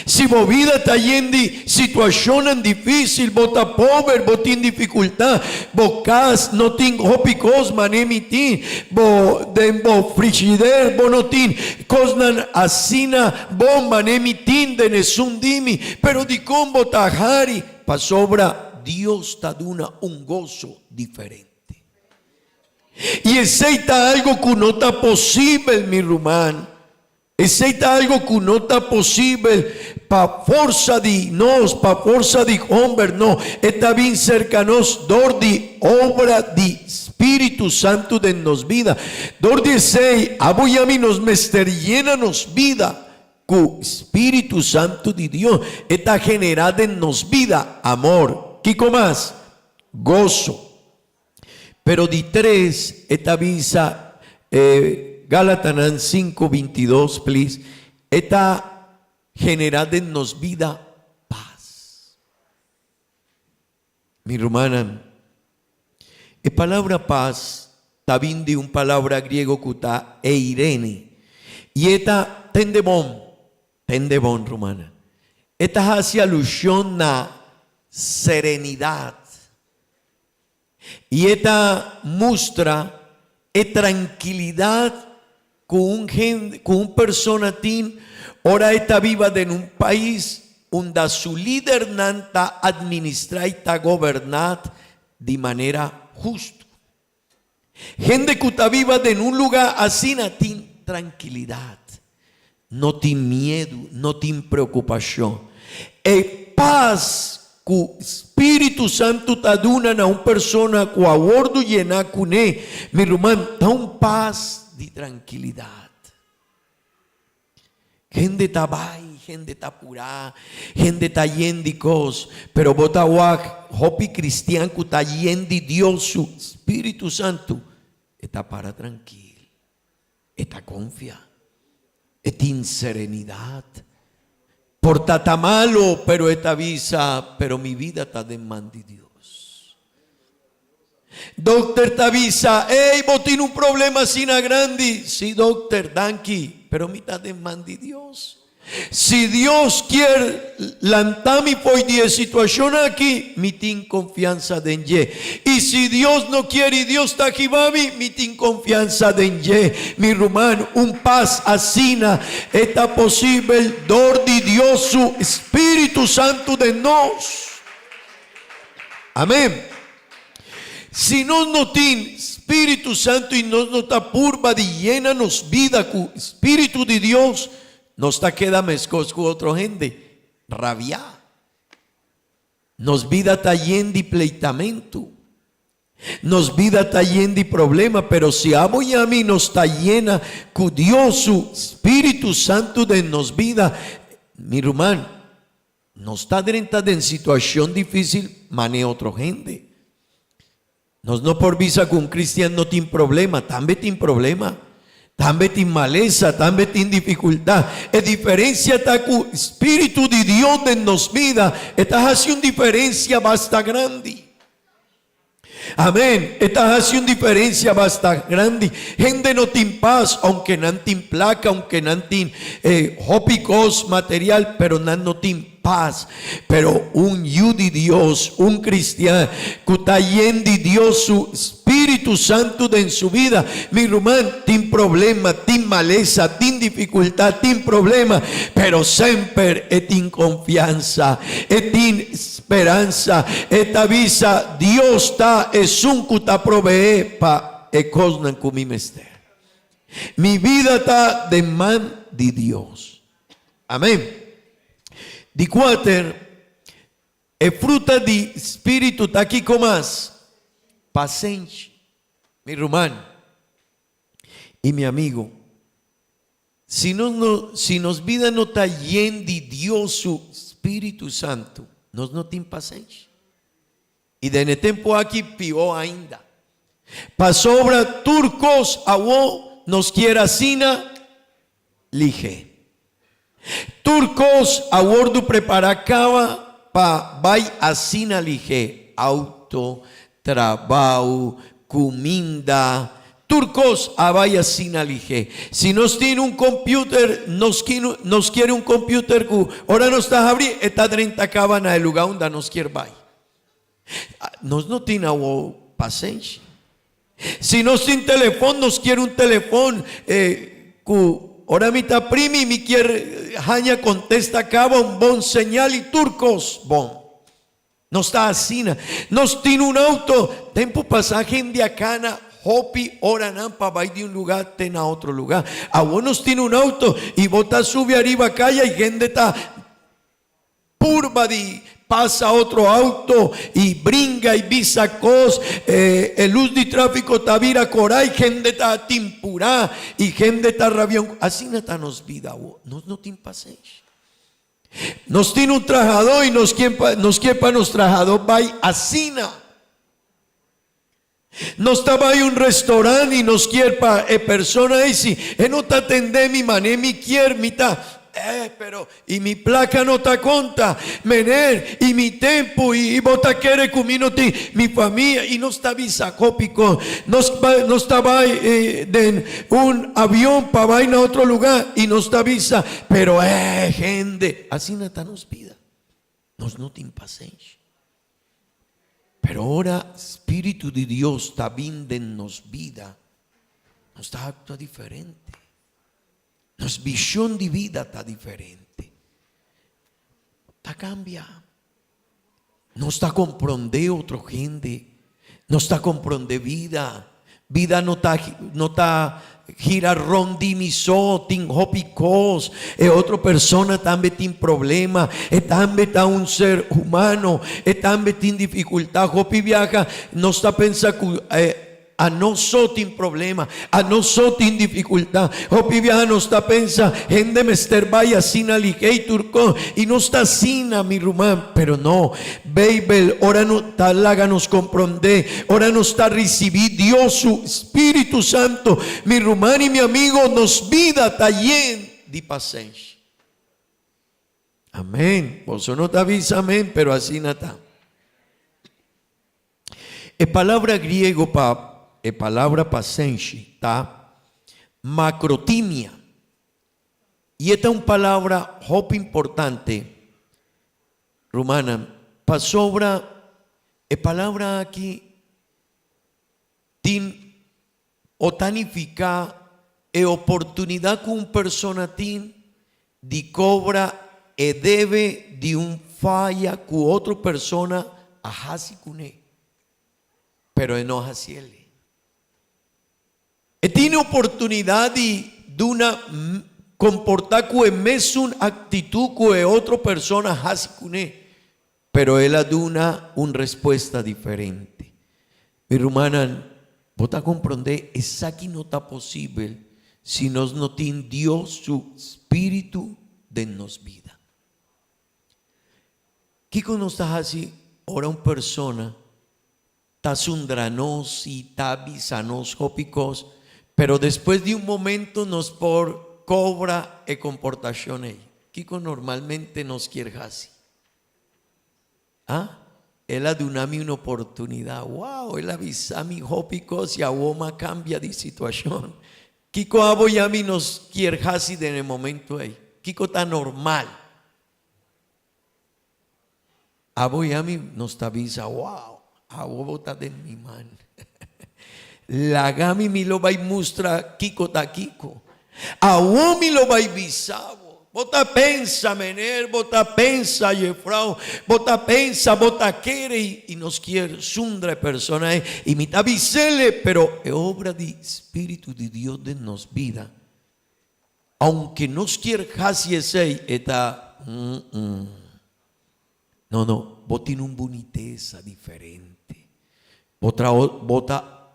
Si bo bida ta yen di situashonnan difísil, bo ta pober, bo tin difikultat, bo kas no tin hopi kos manera mi tin, bo den bo frishider bo no tin kosnan asina bon manera mi tin den esun di mi, pero dikon bo ta hari? Pasobra Dios ta duna un goso diferente. I esei ta algu ku no ta posibel, mi ruman. Esei ta algo ku no ta posibel pa forsa di nos, pa forsa di homber, no. E ta bin serka nos dor di obra di Spiritu Santu den nos bida. Dor di esei, abo i ami nos mester yena nos bida ku Spiritu Santu di Dios. E ta generá den nos bida amor. Kiko mas? Goso. Pero di tres e ta bisa e Galatanan sinku bintidos please e ta genera den nos bida pas. Mi rumannan, e palabra pas ta bin di un palabra griego ku ta eirene i e ta tende bon, tende bon rumannan. E ta hasi alushon na serenidat. I e ta mustra e trankilidat ku un hende, ku un persona tin ora e ta biba den un pais unda su lidernan ta administrá i ta goberná di manera hustu. Hende ku ta biba den un lugá asina tin trankilidat, no tin miedu, no tin preokupashon. E pas ku Spiritu Santu ta duna na un persona ku a wòrdu yená kuné, mi ruman, ta un pas di trankilidat. Hende ta bai, hende ta purá, hende ta yen di kos, pero bo ta wak hopi kristian ku ta yen di Dios su Spiritu Santu, e ta para trankil, e ta konfia, e tin serenidat. Por ta ta malo, pero e ta bisa, pero mi bida ta den man di Dios. Dokter ta bisa, Ey, bo tin un problema asina grandi. Sí, dokter, danki, pero mi ta den man di Dios. Si Dios kier lanta mi fo'i di e situashon aki, mi tin konfiansa den dje. I si Dios no kier i Dios ta hiba mi, mi tin konfiansa den dje. Mi ruman, un pas asina e ta posibel dor di Dios su Spiritu Santu den nos. Amén. Si nos no tin Spiritu Santu i nos no ta purba di yena nos bida ku Spiritu di Dios, nos ta keda meskos ku otro hende, rabiá. Nos bida ta yen di pleitamentu. Nos bida ta yen di problema, pero si abo i ami nos ta yena ku Dios su Spiritu Santu den nos bida, mi ruman, Nos ta drenta den situacion dificil mane otro hende. Nos no por bisa cu un cristian no tin problema, tambe tin problema, tambe tin malesa, tambe tin dificultad. E diferencia ta cu Spiritu di Dios den nos bida e ta haci un diferencia basta grandi. Amen. E ta hasi un diferencia basta grandi. Hende no tin pas, aunke nan tin placa, aunke nan tin eh, hopi cos material, pero nan no tin pas. Pero un yu di Dios, un cristian cu ta yen di Dios su Spiritu. Spiritu Santu den su bida, mi ruman, tin problema, tin malesa, tin difikultat, tin problema, pero semper e tin konfiansa, e tin speransa, e ta bisa, Dios ta esun ku ta proveé pa e kosnan ku mi mester. Mi bida ta den man di Dios. Amén. Di kuater, e fruta di spiritu ta kiko mas? Pasenshi. Mi ruman i mi amigu, si nos no, si nos bida no ta yen di Dios su spiritu santu, nos no tin pasenshi. I den e tempu aki pió ainda. Pasobra tur kos awó nos kier asina lihé. Tur kos a wordu prepará kaba pa bai asina lihé, auto, trabou, kuminda, tur kos a bai asina lihé. Si nos tin un computer, nos nos kier un computer ku ora nos ta habri e ta drenta kaba na e lugá unda nos kier bai. Nos no tin awo pasenshi. Si nos tin telefon, nos kier un telefon ku ora mi ta primi mi kier haña kontesta kaba un bon señal i tur kos bon. Nos ta asina. Nos tin un auto. Tempu pasá hende a kana hopi oranan pa bai di un lugá te na otro lugá. Awo nos tin un auto i bo ta subi ariba kaya i hende ta Purba di pasa otro auto y bringa y bisa cos, e luz di trafico ta bira cora y hende ta timpura y hende ta rabia. Asina ta nos bida awo, nos no tin pasenshi. Nos tin un trahador y nos kier pa, nos kier pa nos trahador bay asina. Nos ta bai un restaurant y nos kier pa e persona ey si e no ta atende mi mane mi kier mi ta eh pero y mi placa no ta conta meneer y mi tempo y bo ta kere cu mi no tin mi famia y nos ta bisa hopi con nos nos ta bai den un avion pa bai na otro lugar y nos ta bisa pero eh hende asina ta nos bida nos no tin pasenshi. Pero ora Spiritu di Dios ta bin den nos bida, nos ta actua diferente. Nos vision di bida ta diferente. Ta cambia. Nos ta comprende otro hende. Nos ta comprende bida. Bida no ta no ta gira rond di mi so, tin hopi kos, e otro persona tambe tin problema, e tambe ta un ser humano, e tambe tin dificultad. Hopi biaha nos ta pensa cu e A nos so tin problema, a nos so tin dificultad. Hopi biaha nos ta pensa, hende mester bai asina ligey tur cos, y nos ta asina, mi ruman, pero no. Beibel ora no ta laga nos comprende, ora nos ta ricibi Dios su Spiritu Santo, mi ruman y mi amigo, nos bida ta yen di pasenshi. Amen. Boso no ta bisa amen, pero asina ta. E palabra griego pa e palabra pasenshi ta makrotimia, i e ta un palabra hopi importante, rumannan, pasobra e palabra aki tin o ta nifiká e oportunidat ku un persona tin di kobra e debe di un faya ku otro persona a hasi kuné, pero e no a hasiel. E tin e oportunidat di duna komportá ku e mesun aktitut ku e otro persona a hasi kuné, Pero el a duna un respuesta diferente. Mi rumannan, bo ta komprondé esaki no ta posibel si nos no tin Dios su spiritu den nos bida. Kiko nos ta hasi ora un persona ta sundra nos i ta bisa nos hopi kos, pero despues di un momento nos por kobra e komportashon ei? Kiko normalmente nos kier hasi? Ah, el a duna mi un oportunidat. Wow, el a bisa mi hopi kos i awor m'a kambia di situashon. Kiko abo i ami nos kier hasi den e momento ei? Kiko ta normal? Abo i ami nos ta bisa, Wow, awor bo ta den mi man. Laga mi, mi lo bai mustra kiko ta kiko. Awor mi lo bai bisa bo. Bo ta pensa, meneer, bo ta pensa, juffrouw, bo ta pensa, bo ta kere i nos kier zundra e persona ei. I mi ta bis'ele, pero e obra di Spiritu di Dios den nos bida, aunke nos kier hasi esei, e ta, mm-mm. No, no, bo tin un bunitesa diferente. Bo tra, bo ta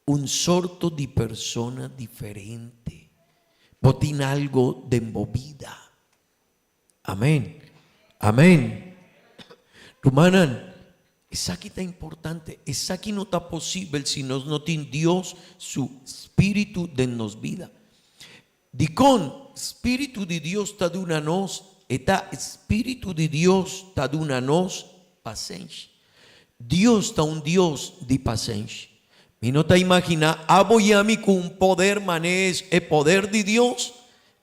un sorto di persona diferente. Bo tin algo den bo bida. Amen. Amen. Rumannan, esaki ta importante. Esaki no ta posibel si nos no tin Dios su Spiritu den nos bida. Dikon Spiritu di Dios ta duna nos? E ta Spiritu di Dios ta duna nos pasenshi. Dios ta un Dios di pasenshi. Mi no ta imaginá abo i ami ku un poder manera es e poder di Dios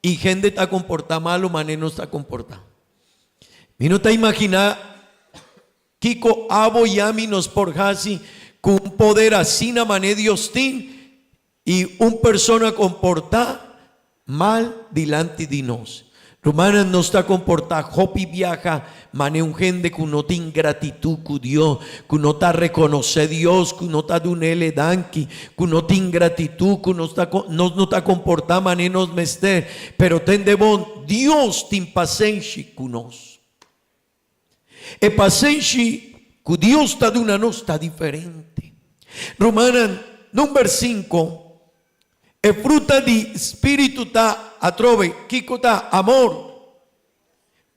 i hende ta komportá malu manera nos ta komportá. Mi no ta imaginá kiko abo i ami nos por hasi ku un poder asina manera Dios tin I un persona komportá mal dilanti di nos. Rumannan, nos ta komportá hopi biaha manera un hende ku no tin gratitut ku Dios, ku no ta rekonosé Dios, ku no ta dun'El e danki, ku no tin gratitut, ku nos ta nos no ta komportá manera nos mester. Pero tende bon, Dios tin pasenshi ku nos. E pasenshi ku Dios ta duna nos ta diferente. Rumannan, number sinku, e fruta di spiritu ta atrobe, kiko ta? Amor,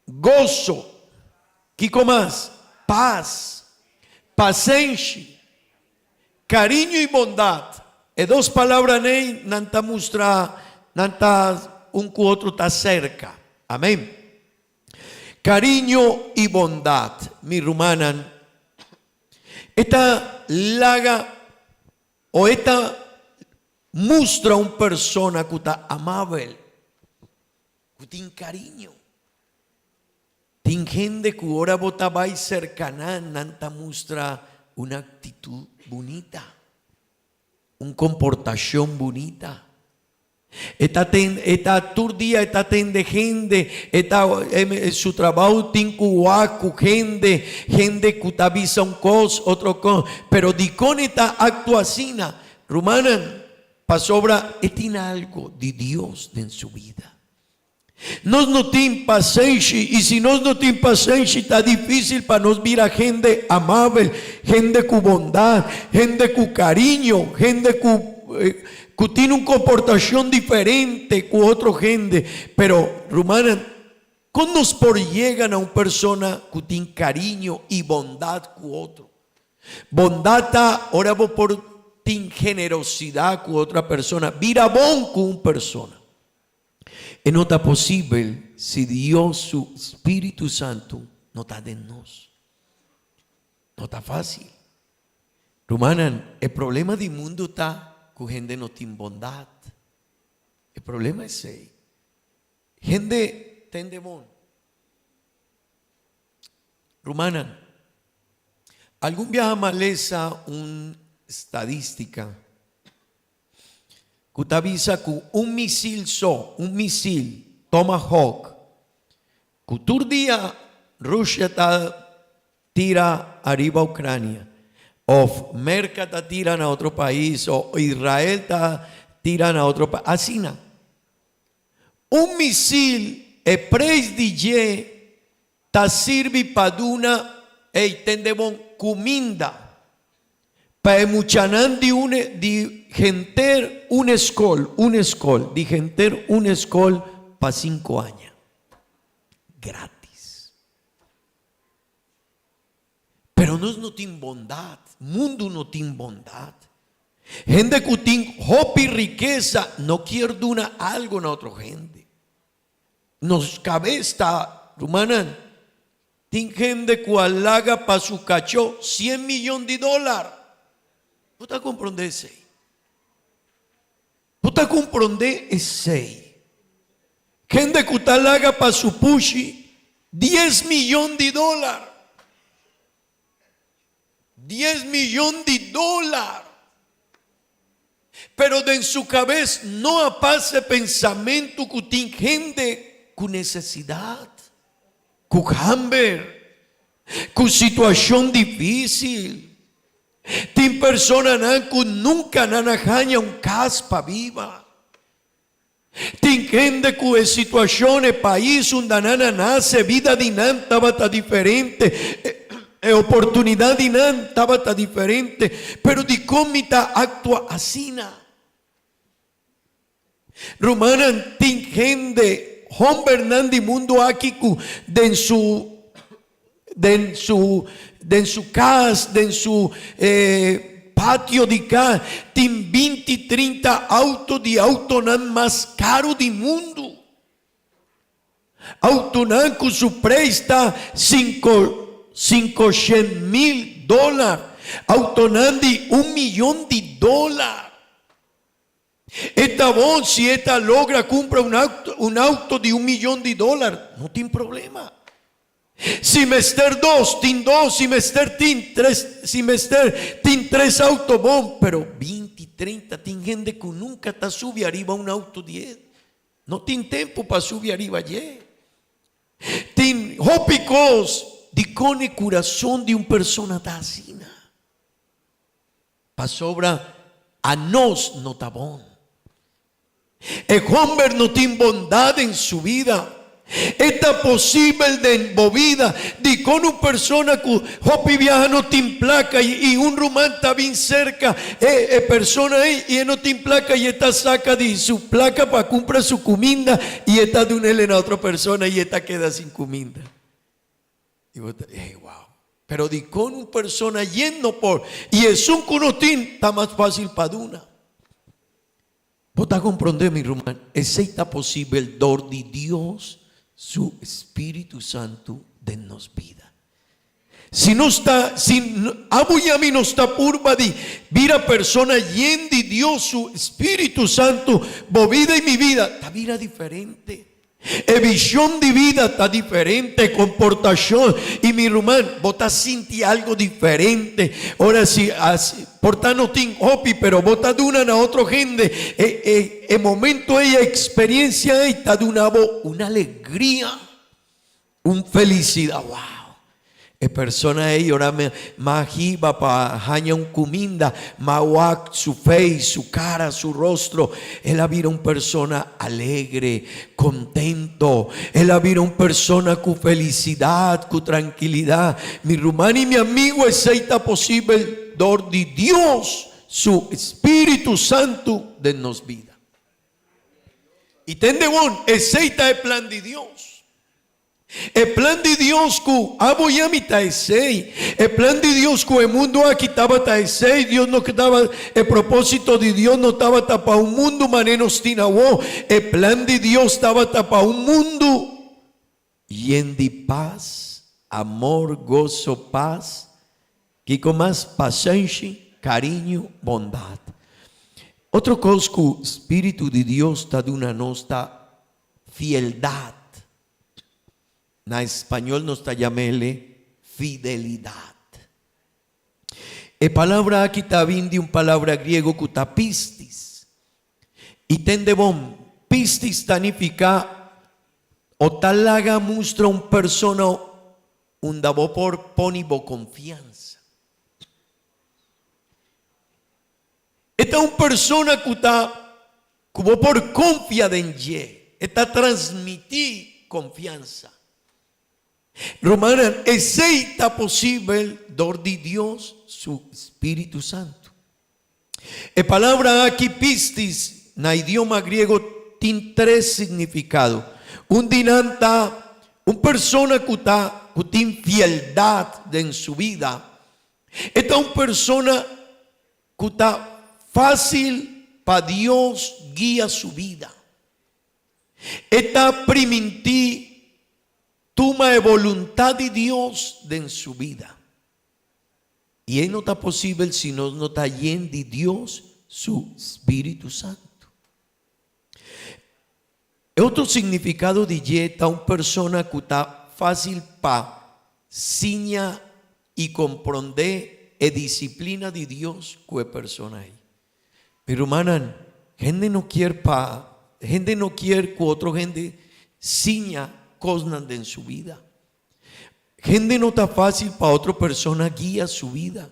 goso, kiko mas? Pas, pasenshi, kariño i bondat. E dos palabranan ei nan ta mustra nan ta un ku otro ta serka. Amen. Cariño y bondad, mi rumannan, e ta laga o e ta mustra un persona cu ta amabel, cu tin cariño. Tin hende cu ora bo ta bay cerca nan, nan ta mustra un actitud bunita, un comportacion bunita. E ta ten, e ta tur dia e ta tende hende, e ta su trabou tin ku wak ku hende, hende ku ta bisa un kos, otro kos, pero dikon e ta aktua asina? Rumannan, pasobra e tin algo di Dios den su bida. Nos no tin pasenshi, i si nos no tin pasenshi ta difísil pa nos bira hende amabel, hende ku bondat, hende ku kariño, hende ku ku tin un komportashon diferente ku otro hende. Pero, rumannan, kon nos por yega na un persona ku tin kariño i bondat ku otro? Bondat ta ora bo por tin generosidat ku otra persona, bira bon ku un persona. E no ta posibel si Dios su spiritu santu no ta den nos. No ta fácil. Rumannan, e problema di mundu ta ku hende no tin bondat. E problema esei. Hende tende bon. Rumannan, algun biaha malesa un stadística ku ta bisa ku un misil so, un misil Tomahawk, ku tur dia Rusia ta tira ariba Ucrania, of Merca ta tira na otro pais, o Israel ta tira na otro pais, asina. Un misil e preis di dje ta sirbi pa duna, ey, tende bon, kuminda pa e muchanan di un di henter un eskol, un eskol, di henter un eskol pa sinku aña. Gratis. Pero nos no tin bondat, mundu no tin bondat. Hende ku tin hopi rikesa no kier duna algo na otro hende. Nos kabes ta, rumannan, tin hende ku a laga pa su kachó sien miyon di dólar. Bo ta komprondé esei? Bo ta komprondé esei? Hende ku ta laga pa su pushi dies miyon di dólar. Dies miyon di dólar! Pero den su kabes no a pasa e pensamentu ku tin hende ku nesesidat, ku hamber, ku situashon difísil. Tin personanan ku nunka nan a haña un kas pa biba. Tin hende ku e situashon e pais unda nan a nase, bida di nan tabata diferente, e oportunidat di nan tabata diferente. Pero dikon mi ta aktua asina? Rumannan, tin hende, hombernan di mundu aki ku den su den su den su kas, den su patio di kas tin binti, trinta auto di autonan mas karu di mundu. Autonan ku su preis ta sinko sinkoshen mil dolar, autonan di un miyon di dolar. E ta bon si e ta logra kumpra un auto, un auto di un miyon di dolar, no tin problema. Si mester dos, tin dos, si mester tin tres, si mester tin tres auto bon, pero binti, treinta, tin hende ku nunka ta subi ariba un auto di e, no tin tempu pa subi ariba dje. Tin hopi kos dikon e kurason di un persona ta asina. Pasobra anos no ta bon. E homber no tin bondad den su bida. E ta posibel den bo bida di con un persona cu hopi biaha no tin placa y un ruman ta bin cerca e e persona ey y e no tin placa y e ta saca di su placa pa cumpra su cuminda y e ta dunele na otro persona y e ta keda sin cuminda. Y bo ta, hey, wow. Pero dikon un persona yendo por y esun ku no tin ta mas fácil pa duna? Bo ta komprondé, mi ruman, esei ta posibel dor di Dios su Spiritu Santu den nos bida. Si nos ta, si abo y ami nos ta purba di bira persona yen di Dios su Spiritu Santu, bo bida y mi bida ta bira diferente. E vision di bida ta diferente, e comportacion y mi ruman bo ta sinti algo diferente. Ora si por ta no tin hopi pero bo ta duna na otro hende e e e momento ey e experiencia ey ta duna bo un alegria, un felicidad. Wow! E persona ei ora m'a hiba pa haña un kuminda, m'a wak su face, su kara, su rostro, el a bira un persona alegre, kontento, el a bira un persona ku felisidat, ku trankilidat. Mi ruman i mi amigu, esei ta posibel dor di Dios su Spiritu Santu den nos bida. I tende bon, esei ta e plan di Dios. E plan di Dios ku abo i ami ta esei. E plan di Dios ku e mundu aki tabata esei. Dios no tabata, e propósito di Dios no tabata pa un mundu manera nos tin awo. E plan di Dios tabata pa un mundu yen di pas, amor, goso, pas, kiko mas? Pasenshi, kariño, bondat. Otro kos ku spiritu di Dios ta duna nos ta fieldat. Na español nos ta yam'ele fidelidat. E palabra aki ta bin di un palabra griego ku ta pistis. I tende bon, pistis ta nifiká o ta laga mustra un persona unda bo por pone bo konfiansa. E ta un persona ku ta ku bo por konfia den dje. E ta transmití konfiansa. Rumannan, esei ta posibel dor di Dios su spiritu santu. E palabra aki pistis na idioma griego tin tres signifikado. Un di nan ta un persona ku ta ku tin fieldat den su bida. E ta un persona ku ta fásil pa Dios guia su bida. E ta primintí tuma e boluntat di Dios den su bida. I ei no ta posibel si nos no ta yen di Dios su spiritu santu. E otro signifikado di dje ta un persona ku ta fásil pa siña i komprondé e disiplina di Dios ku e persona ei. Mi rumannan, hende no kier pa, hende no kier ku otro hende siña kosnan den su bida. Hende no ta fácil pa otro persona guia su bida.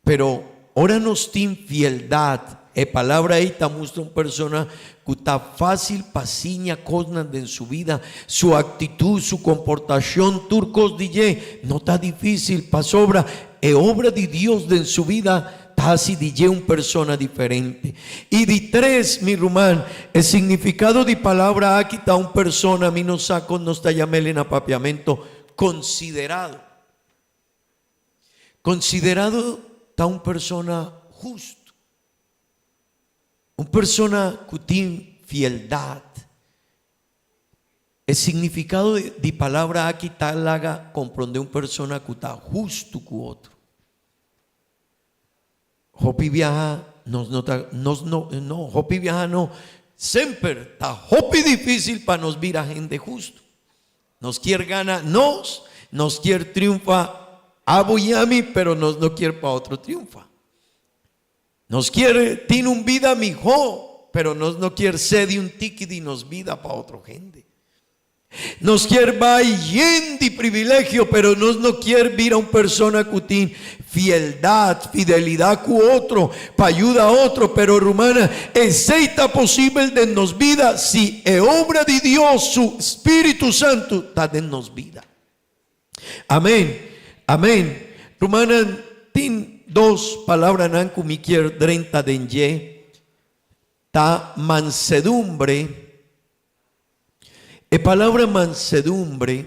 Pero ora nos tin fieldad, e palabra ei ta mustra un persona ku ta fácil pa siña kosnan den su bida, su actitud, su komportashon, tur kos di dje no ta difícil pasobra e obra di Dios den su bida ta hasi di dje un persona diferente. I di tres, mi ruman, e signifikado di palabra aki ta un persona, mi no sa kon nos ta yam'el na papiamento, konsiderado. Konsiderado ta un persona hustu, un persona ku tin fieldat. E signifikado di palabra aki ta laga komprondé un persona ku ta hustu ku otro. Hopi biaha nos no ta, nos no, no, hopi biaha no, semper ta hopi difícil pa nos bira hende hustu. Nos kier gana nos, nos kier triunfa abo y ami, pero nos no kier pa otro triunfa. Nos kier tin un bida mihó, pero nos no kier cede un tiki di nos bida pa otro hende. Nos kier bai yen di privilegio, pero nos no kier bira un persona ku tin fieldad, fidelidat ku otro, pa yuda otro. Pero rumana, esei ta posibel den nos bida si e obra di Dios, su Spiritu Santu, ta den nos bida. Amen. Amen. Rumannan, tin dos palabranan ku mi kier drenta den dje, ta mansedumbre. E palabra mansedumbre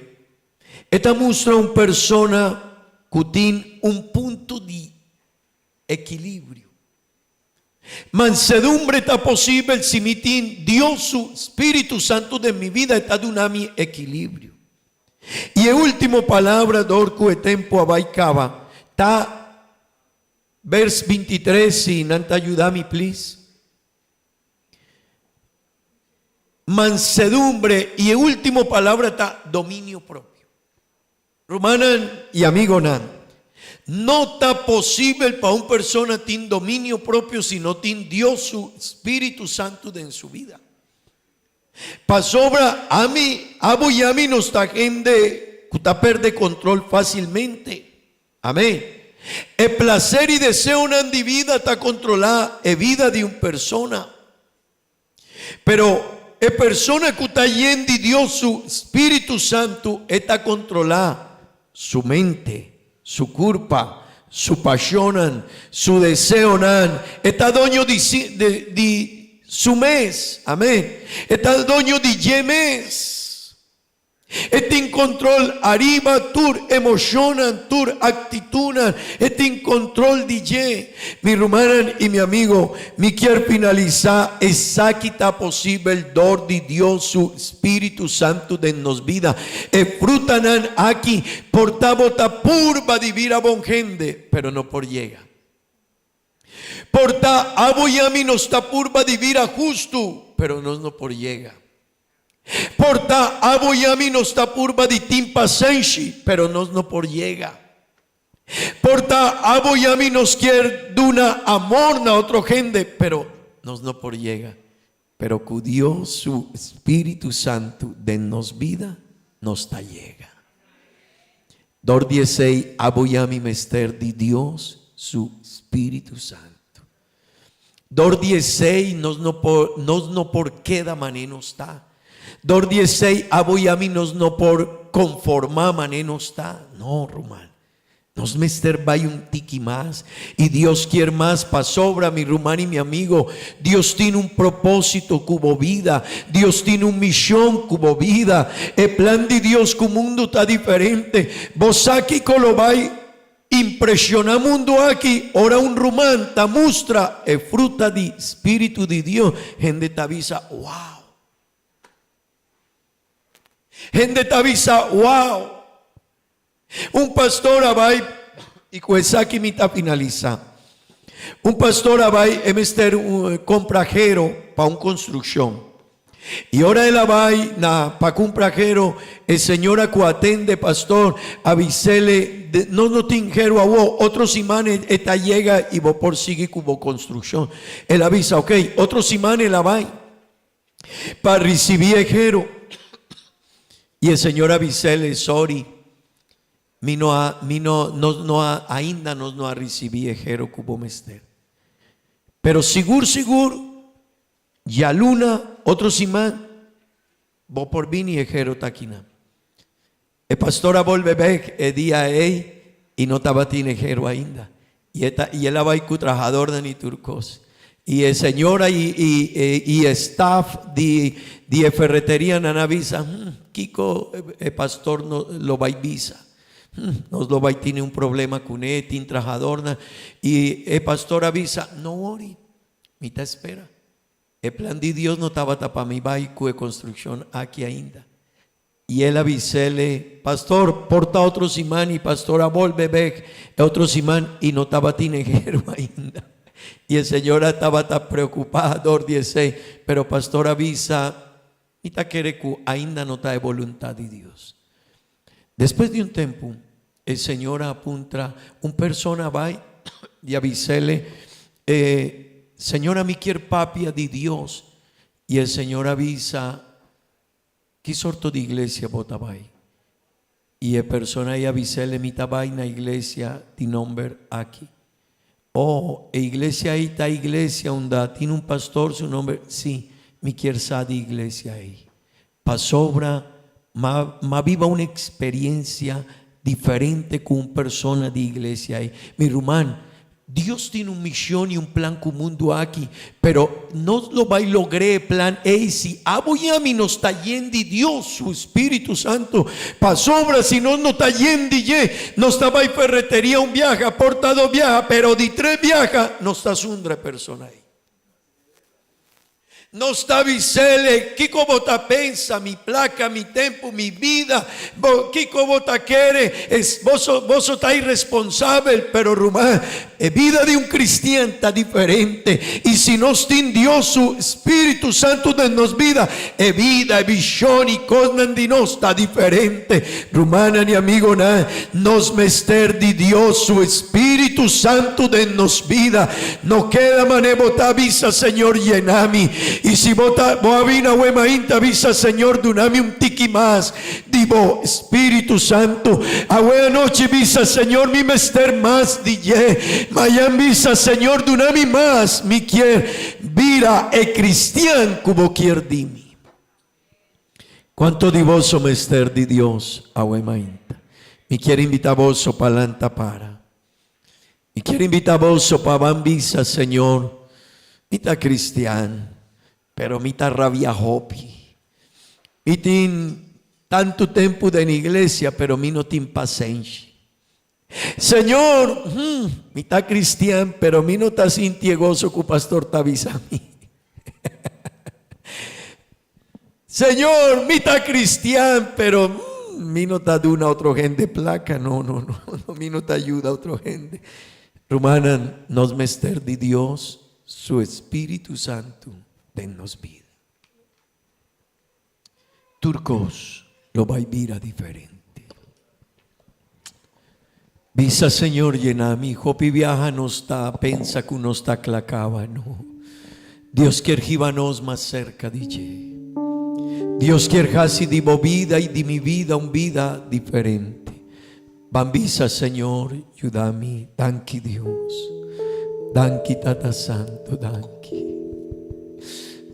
e ta mustra un persona ku tin un punto di ekilibrio. Mansedumbre ta posibel si mi tin Dios su Spiritu Santu den mi vida, e ta duna mi ekilibrio. I e ultimo palabra dor ku e tempu a bai kaba ta vers 23, si nan ta yuda mi please. Mansedumbre i e último palabra ta dominio propio. Rumannan i amigonan, no ta posibel pa un persona tin dominio propio si no tin Dios su Spiritu Santu den su bida. Pasobra ami, abo i ami nos ta hende ku ta perde kontrol fásilmente. Amén. E placer i deseonan di bida ta kontrolá e bida di un persona. Pero e persona ku ta yen di Dios su Spiritu Santu e ta kontrolá su mente, su kurpa, su pashonnan, su deseonan. E ta doño di di su mes. Amén. E ta doño di dje mes. E tin control ariba tur emocionnan, tur actitudnan. E tin control di dje. Mi rumannan y mi amigo, mi kier finalisa esaki ta posibel dor di Dios su Spiritu Santu den nos bida. E frutanan aki por ta bo ta purba di bira bon hende, pero no por yega. Por ta abo y ami nos ta purba di bira hustu, pero nos no por yega. Por ta abo i ami nos ta purba di tin pasenshi, pero nos no por yega. Por ta abo i ami nos kier duna amor na otro hende, pero nos no por yega. Pero ku Dios su Spiritu Santu den nos bida, nos ta yega. Dor di esei abo i ami mester di Dios su Spiritu Santu. Dor di esei nos no por, nos no por keda mané nos ta. Dor di esei abo i ami nos no por konformá mané nos ta. No, ruman. Nos mester bai un tiki mas. I Dios kier mas pasobra, mi ruman i mi amigo, Dios tin un propósito ku bo bida. Dios tin un mishon ku bo bida. E plan di Dios ku mundu ta diferente. Bo sa kiko lo bai Impresiona mundu aki ora un ruman ta mustra e fruta di spiritu di Dios, hende ta bisa, Wow! Hende ta bisa, Wow! Un pastor a bai, i ku esaki mi ta finalisa. Un pastor a bai, e mester un komprahero pa un konstrukshon. I ora el a bai na pa kumpra hero, e señora ku atende pastor a bis'ele, Nos no tin hero awo, otro siman e ta yega i bo por sigui ku bo konstrukshon. El a bisa, Oke, otro siman el a bai pa risibí e hero. I e señora a bis'ele, Sorry, mi no a, mi no, nos no a, ainda nos no a risibí e hero ku bo mester. Pero sigur sigur, Djaluna, otro siman, bo por bini e hero ta akinan. E pastor a bolbe bek e dia ei i no tabatin e hero ainda. I e ta i el a bai ku trahadornan i tur kos. I e señora i i i e staf di di e ferreterianan a bisa, Hm, kiko e pastor no lo bai bisa? Hm, nos lo bai tene un problema kuné, tin trahadornan. I e pastor a bisa, No wori. Mi ta spera. E plan di Dios no tabata pa mi bai ku e konstrukshon aki ainda. I el a bis'ele, Pastor, por ta otro siman. I pastor a bolbe bek e otro siman i no tabatin e heru ainda. I e señora tabata preokupá dor di esei, pero pastor a bisa, Mi ta kere ku ainda no ta e boluntat di Dios. Despues di un tempu, e señora a puntra un persona a bai i a bis'ele, E señora mi kier papia di Dios. I e señora a bisa, Ki sorto di iglesia bo ta bai? I e persona ei a bis'ele, Mi ta bai na iglesia di nomber aki. Oh, e iglesia ei ta iglesia unda tin un pastor su nomber, si, mi kier sa di iglesia ei. Pasobra m'a m'a biba un experiencia diferente cu un persona di iglesia ei. Mi ruman, Dios tin un mision i un plan cu mundu aki, pero nos lo bai logr'é e plan ei si abo i ami nos ta yen di Dios su Spiritu Santu. Pasobra si nos no ta yen di dje, nos ta bai ferreteria un biaha, por ta dos biaha, pero di tres biaha nos ta zundra e persona ei. Nos ta bis'ele, Kiko bo ta pensa? Mi plaka, mi tempu, mi bida, bo, kiko bo ta kere? Es, boso, boso ta iresponsabel. Pero ruman, e bida di un kristian ta diferente. I si nos tin Dios su Spiritu Santu den nos bida, e bida, e vishon i kosnan di nos ta diferente. Rumannan i amigonan, nos mester di Dios su Spiritu Santu den nos bida. No keda manera bo ta bisa, Señor, yena mi. I si bo ta, bo a bini awe mainta bisa, Señor, duna mi un tiki mas di bo Spiritu Santu. Awe anochi bisa, Señor, mi mester mas di dje. Mayan bisa, Señor, duna mi mas. Mi kier bira e cristian cu bo kier di mi. Cuanto di boso mester di Dios awe mainta? Mi kier invita boso pa lanta para. Mi kier invita boso pa ban bisa, Señor, mi ta cristian, pero mi ta rabia hopi. Mi tin tantu tempu den iglesia, pero mi no tin pasenshi. Señor, hmm, mi ta cristian, pero mi no ta sinti e goso cu pastor ta bisa mi. Señor, mi ta cristian, pero mi no ta duna otro hende placa. No, no, no, no, mi no ta yuda otro hende. Rumannan, nos mester di Dios su Espíritu Santu den nos bida. Tur cos lo bay bira diferente. Bisa Señor llena mi. Hopi biaha nos ta pensa cu nos ta cla caba. No. Dios kier hiba nos mas cerca di dje. Dios kier haci di bo bida y di mi bida un bida diferente. Ban bisa Señor yuda mi. Danki Dios. Danki Tata Santo. Danki.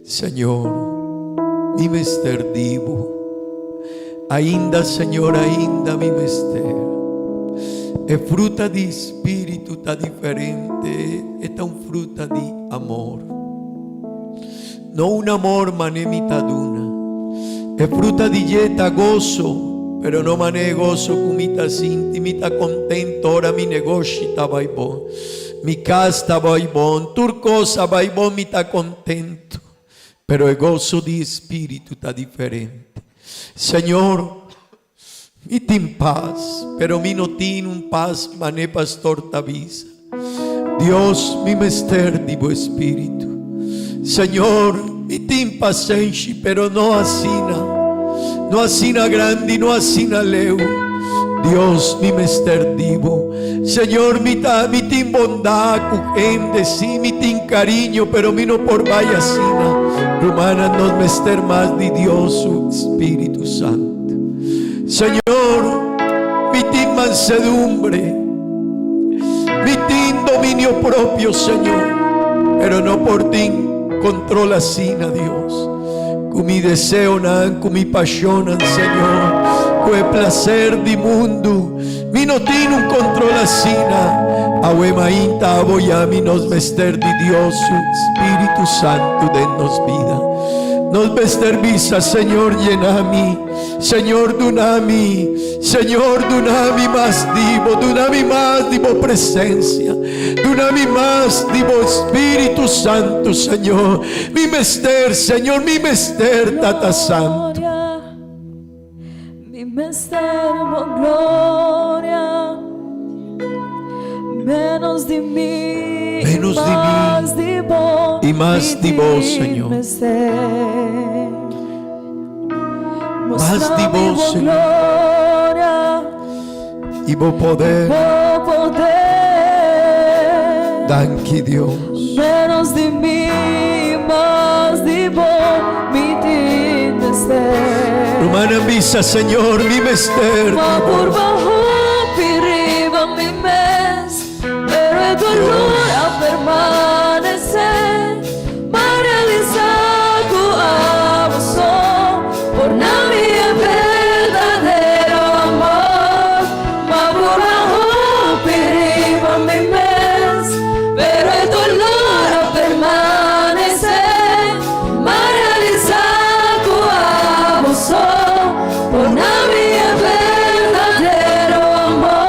Señor, mi mester di bo. Ainda, Señor, ainda mi mester. E fruta di Spiritu ta diferente. E ta un fruta di amor. No un amor mané mi ta duna. E fruta di dje ta goso, pero no mané e goso ku mi ta sinti. Mi ta kontento ora mi negoshi ta bai bon, mi kas ta bai bon, tur kos a bai bon, mi ta kontento. Pero e goso di e Spiritu ta diferente. Señor, mi tin pas, pero mi no tin un pas mané pastor ta bisa. Dios, mi mester di bo Espíritu. Señor, mi tin pasenshi, pero no asina, no asina grandi, no asina leu. Dios, mi mester di bo. Señor, mi ta, mi tin bondad cu hende, sí, mi tin cariño, pero mi no por bai asina. Rumannan, nos mester mas di Dios su Spiritu Santo. Señor, mi tin mansedumbre, mi tin dominio propio, Señor, pero no por tin control asina, Dios. Cu mi deseonan, cu mi pasionnan, Señor, cu e placer di mundu, mi no tin un control asina. Awe mainta abo y ami nos mester di Dios su Spiritu Santu den nos bida. Nos mester bisa, Señor, yena mi. Señor, duna mi. Señor, duna mi mas di bo. Duna mi mas di bo presencia. Duna mi mas di bo Spiritu Santu, Señor. Mi mester, Señor, mi mester, Tata Santu. Gloria, mi mester bo gloria. Menos di mi, Menos di mi, mas di bo, y mas di bo, Señor. Mester. Mas di bo, Señor. Gloria, Y bo poder. Bo poder. Danki Dios. Menos di mi, mas di bo, mi tin mester. Rumannan bisa, Señor, mi mester di Ma bo. purba hopi riba mi mes, pero e dolor a permanece. M'a realisa cu abo so por na mi e berdadero amor. M'a purba hopi riba mi mes, pero e dolor a permanece. M'a realisa cu abo so por na mi e berdadero amor.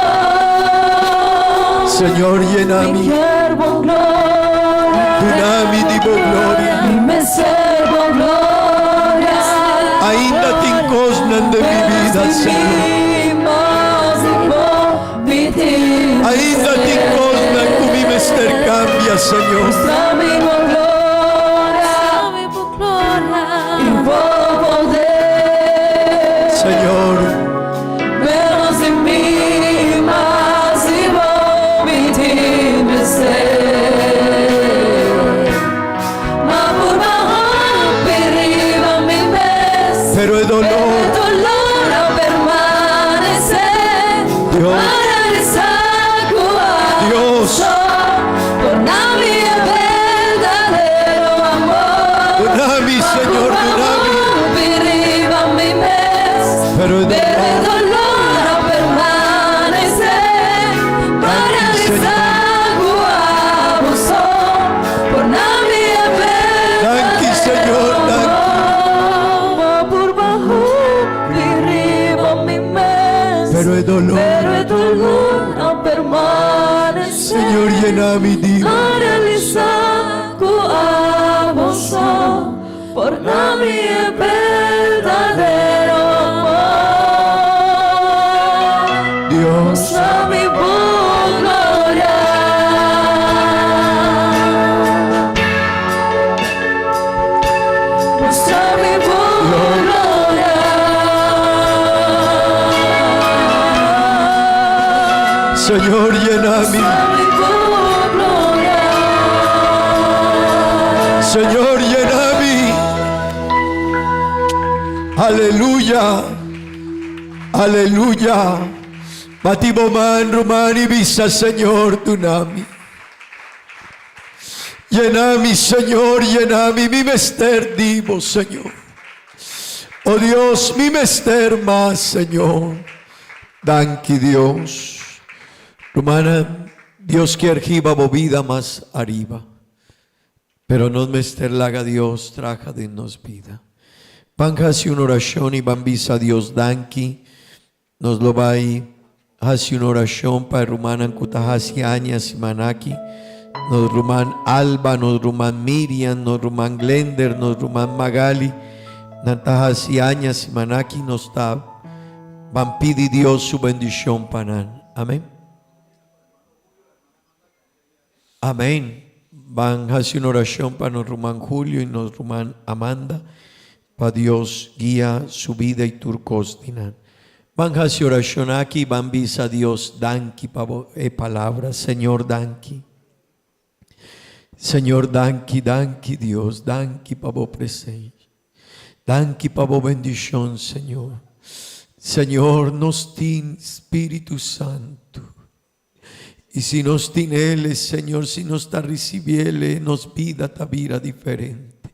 Señor, yena Mi mi. kier bo gloria. Duna mi di bo gloria. Mi mester bo gloria. Ainda tin cosnan den mi bida, Señor. Ainda tin cosnan cu mi mester cambia, Señor. Mustra mi bo gloria. Y bo poder. Señor. Menos di mi, mas di bo, mi tin mester. M'a purba hopi riba mi mes. Pero e dolor. Pero e dolor a permanece. Dios. M'a realisa cu Dios. Por na mi e berdadero amor. Duna mi, Señor, duna mi. Riba mi mes. Pero e Pero e dolor. dolor a permanece. M'a realisa cu abo so por na mi e Danki, Señor, danki. M'a purba hopi riba mi mes. Pero e dolor. Pero e dolor a permanece. Señor, yena mi di bo. M'a realisa cu abo so por na mi e berdadero amor. Dios. Mustra mi bo gloria. Mustra mi bo gloria. Señor, yena mi. Mustra mi bo gloria. Señor, yena mi. Aleluya. Aleluya. Bati bo man ruman y bisa, Señor, duna mi. Yena mi, Señor, yena mi, mi mester di bo, Señor. Oh Dios, mi mester mas, Señor. Danki Dios. Rumannan, Dios kier hiba bo bida mas ariba. Pero nos mester laga Dios traha den nos bida. Ban hasi un orashon i ban bisa Dios danki. Nos lo bai hasi un orashon pa e rumannan ku ta hasi aña siman aki. Nos ruman Alba, nos ruman Miriam, nos ruman Glender, nos ruman Magali. Nan ta hasi aña siman aki. Nos ta ban pidi Dios su bendishon pa nan. Amen. Amen. Ban hasi un orashon pa nos ruman Julio i nos ruman Amanda, pa Dios guia su bida i tur kos di nan. Ban hasi orashon aki i ban bisa Dios danki pa bo e palabra. Señor danki. Señor danki, danki Dios, danki pa bo presencia. Danki pa bo bendishon, Señor. Señor, nos tin Spiritu Santu. I si nos tin El, Señor, si nos ta ricibi El, nos bida ta bira diferente.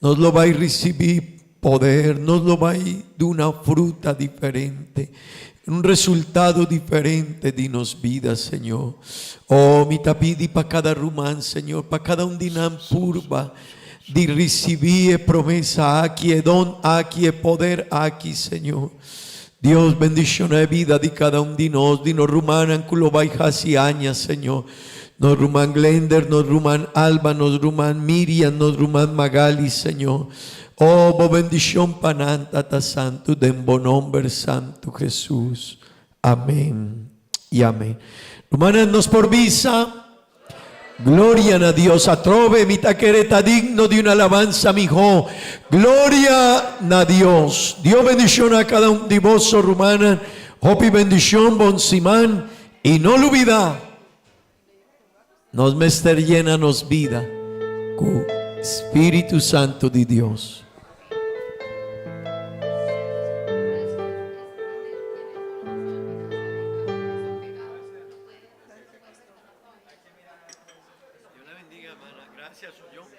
Nos lo bai ricibi poder, nos lo bai duna fruta diferente, un resultado diferente di nos bida, Señor. Oh, mi ta pidi pa cada ruman, Señor, pa cada un di nan purba di ricibi e promesa aki, e don aki, e poder aki, Señor. Dios bendiciona e bida di cada un di nos, di nos rumannan cu lo bay haci aña, Señor. Nos ruman Glender, nos ruman Alba, nos ruman Miriam, nos ruman Magali, Señor. Oh, bo bendicion pa nan, Tata Santo, den bo nomber santo, Jesus. Amen y amen. Rumannan, nos por bisa. Gloria na Dios atrobe, mi ta kere ta digno di un alabansa miho. Gloria na Dios. Dios bendiciona cada un di boso rumannan. Hopi bendicion, bon siman y no lubida, nos mester yena nos bida cu Spiritu Santo di Dios. Dios la bendiga, hermana. Gracias, oyó.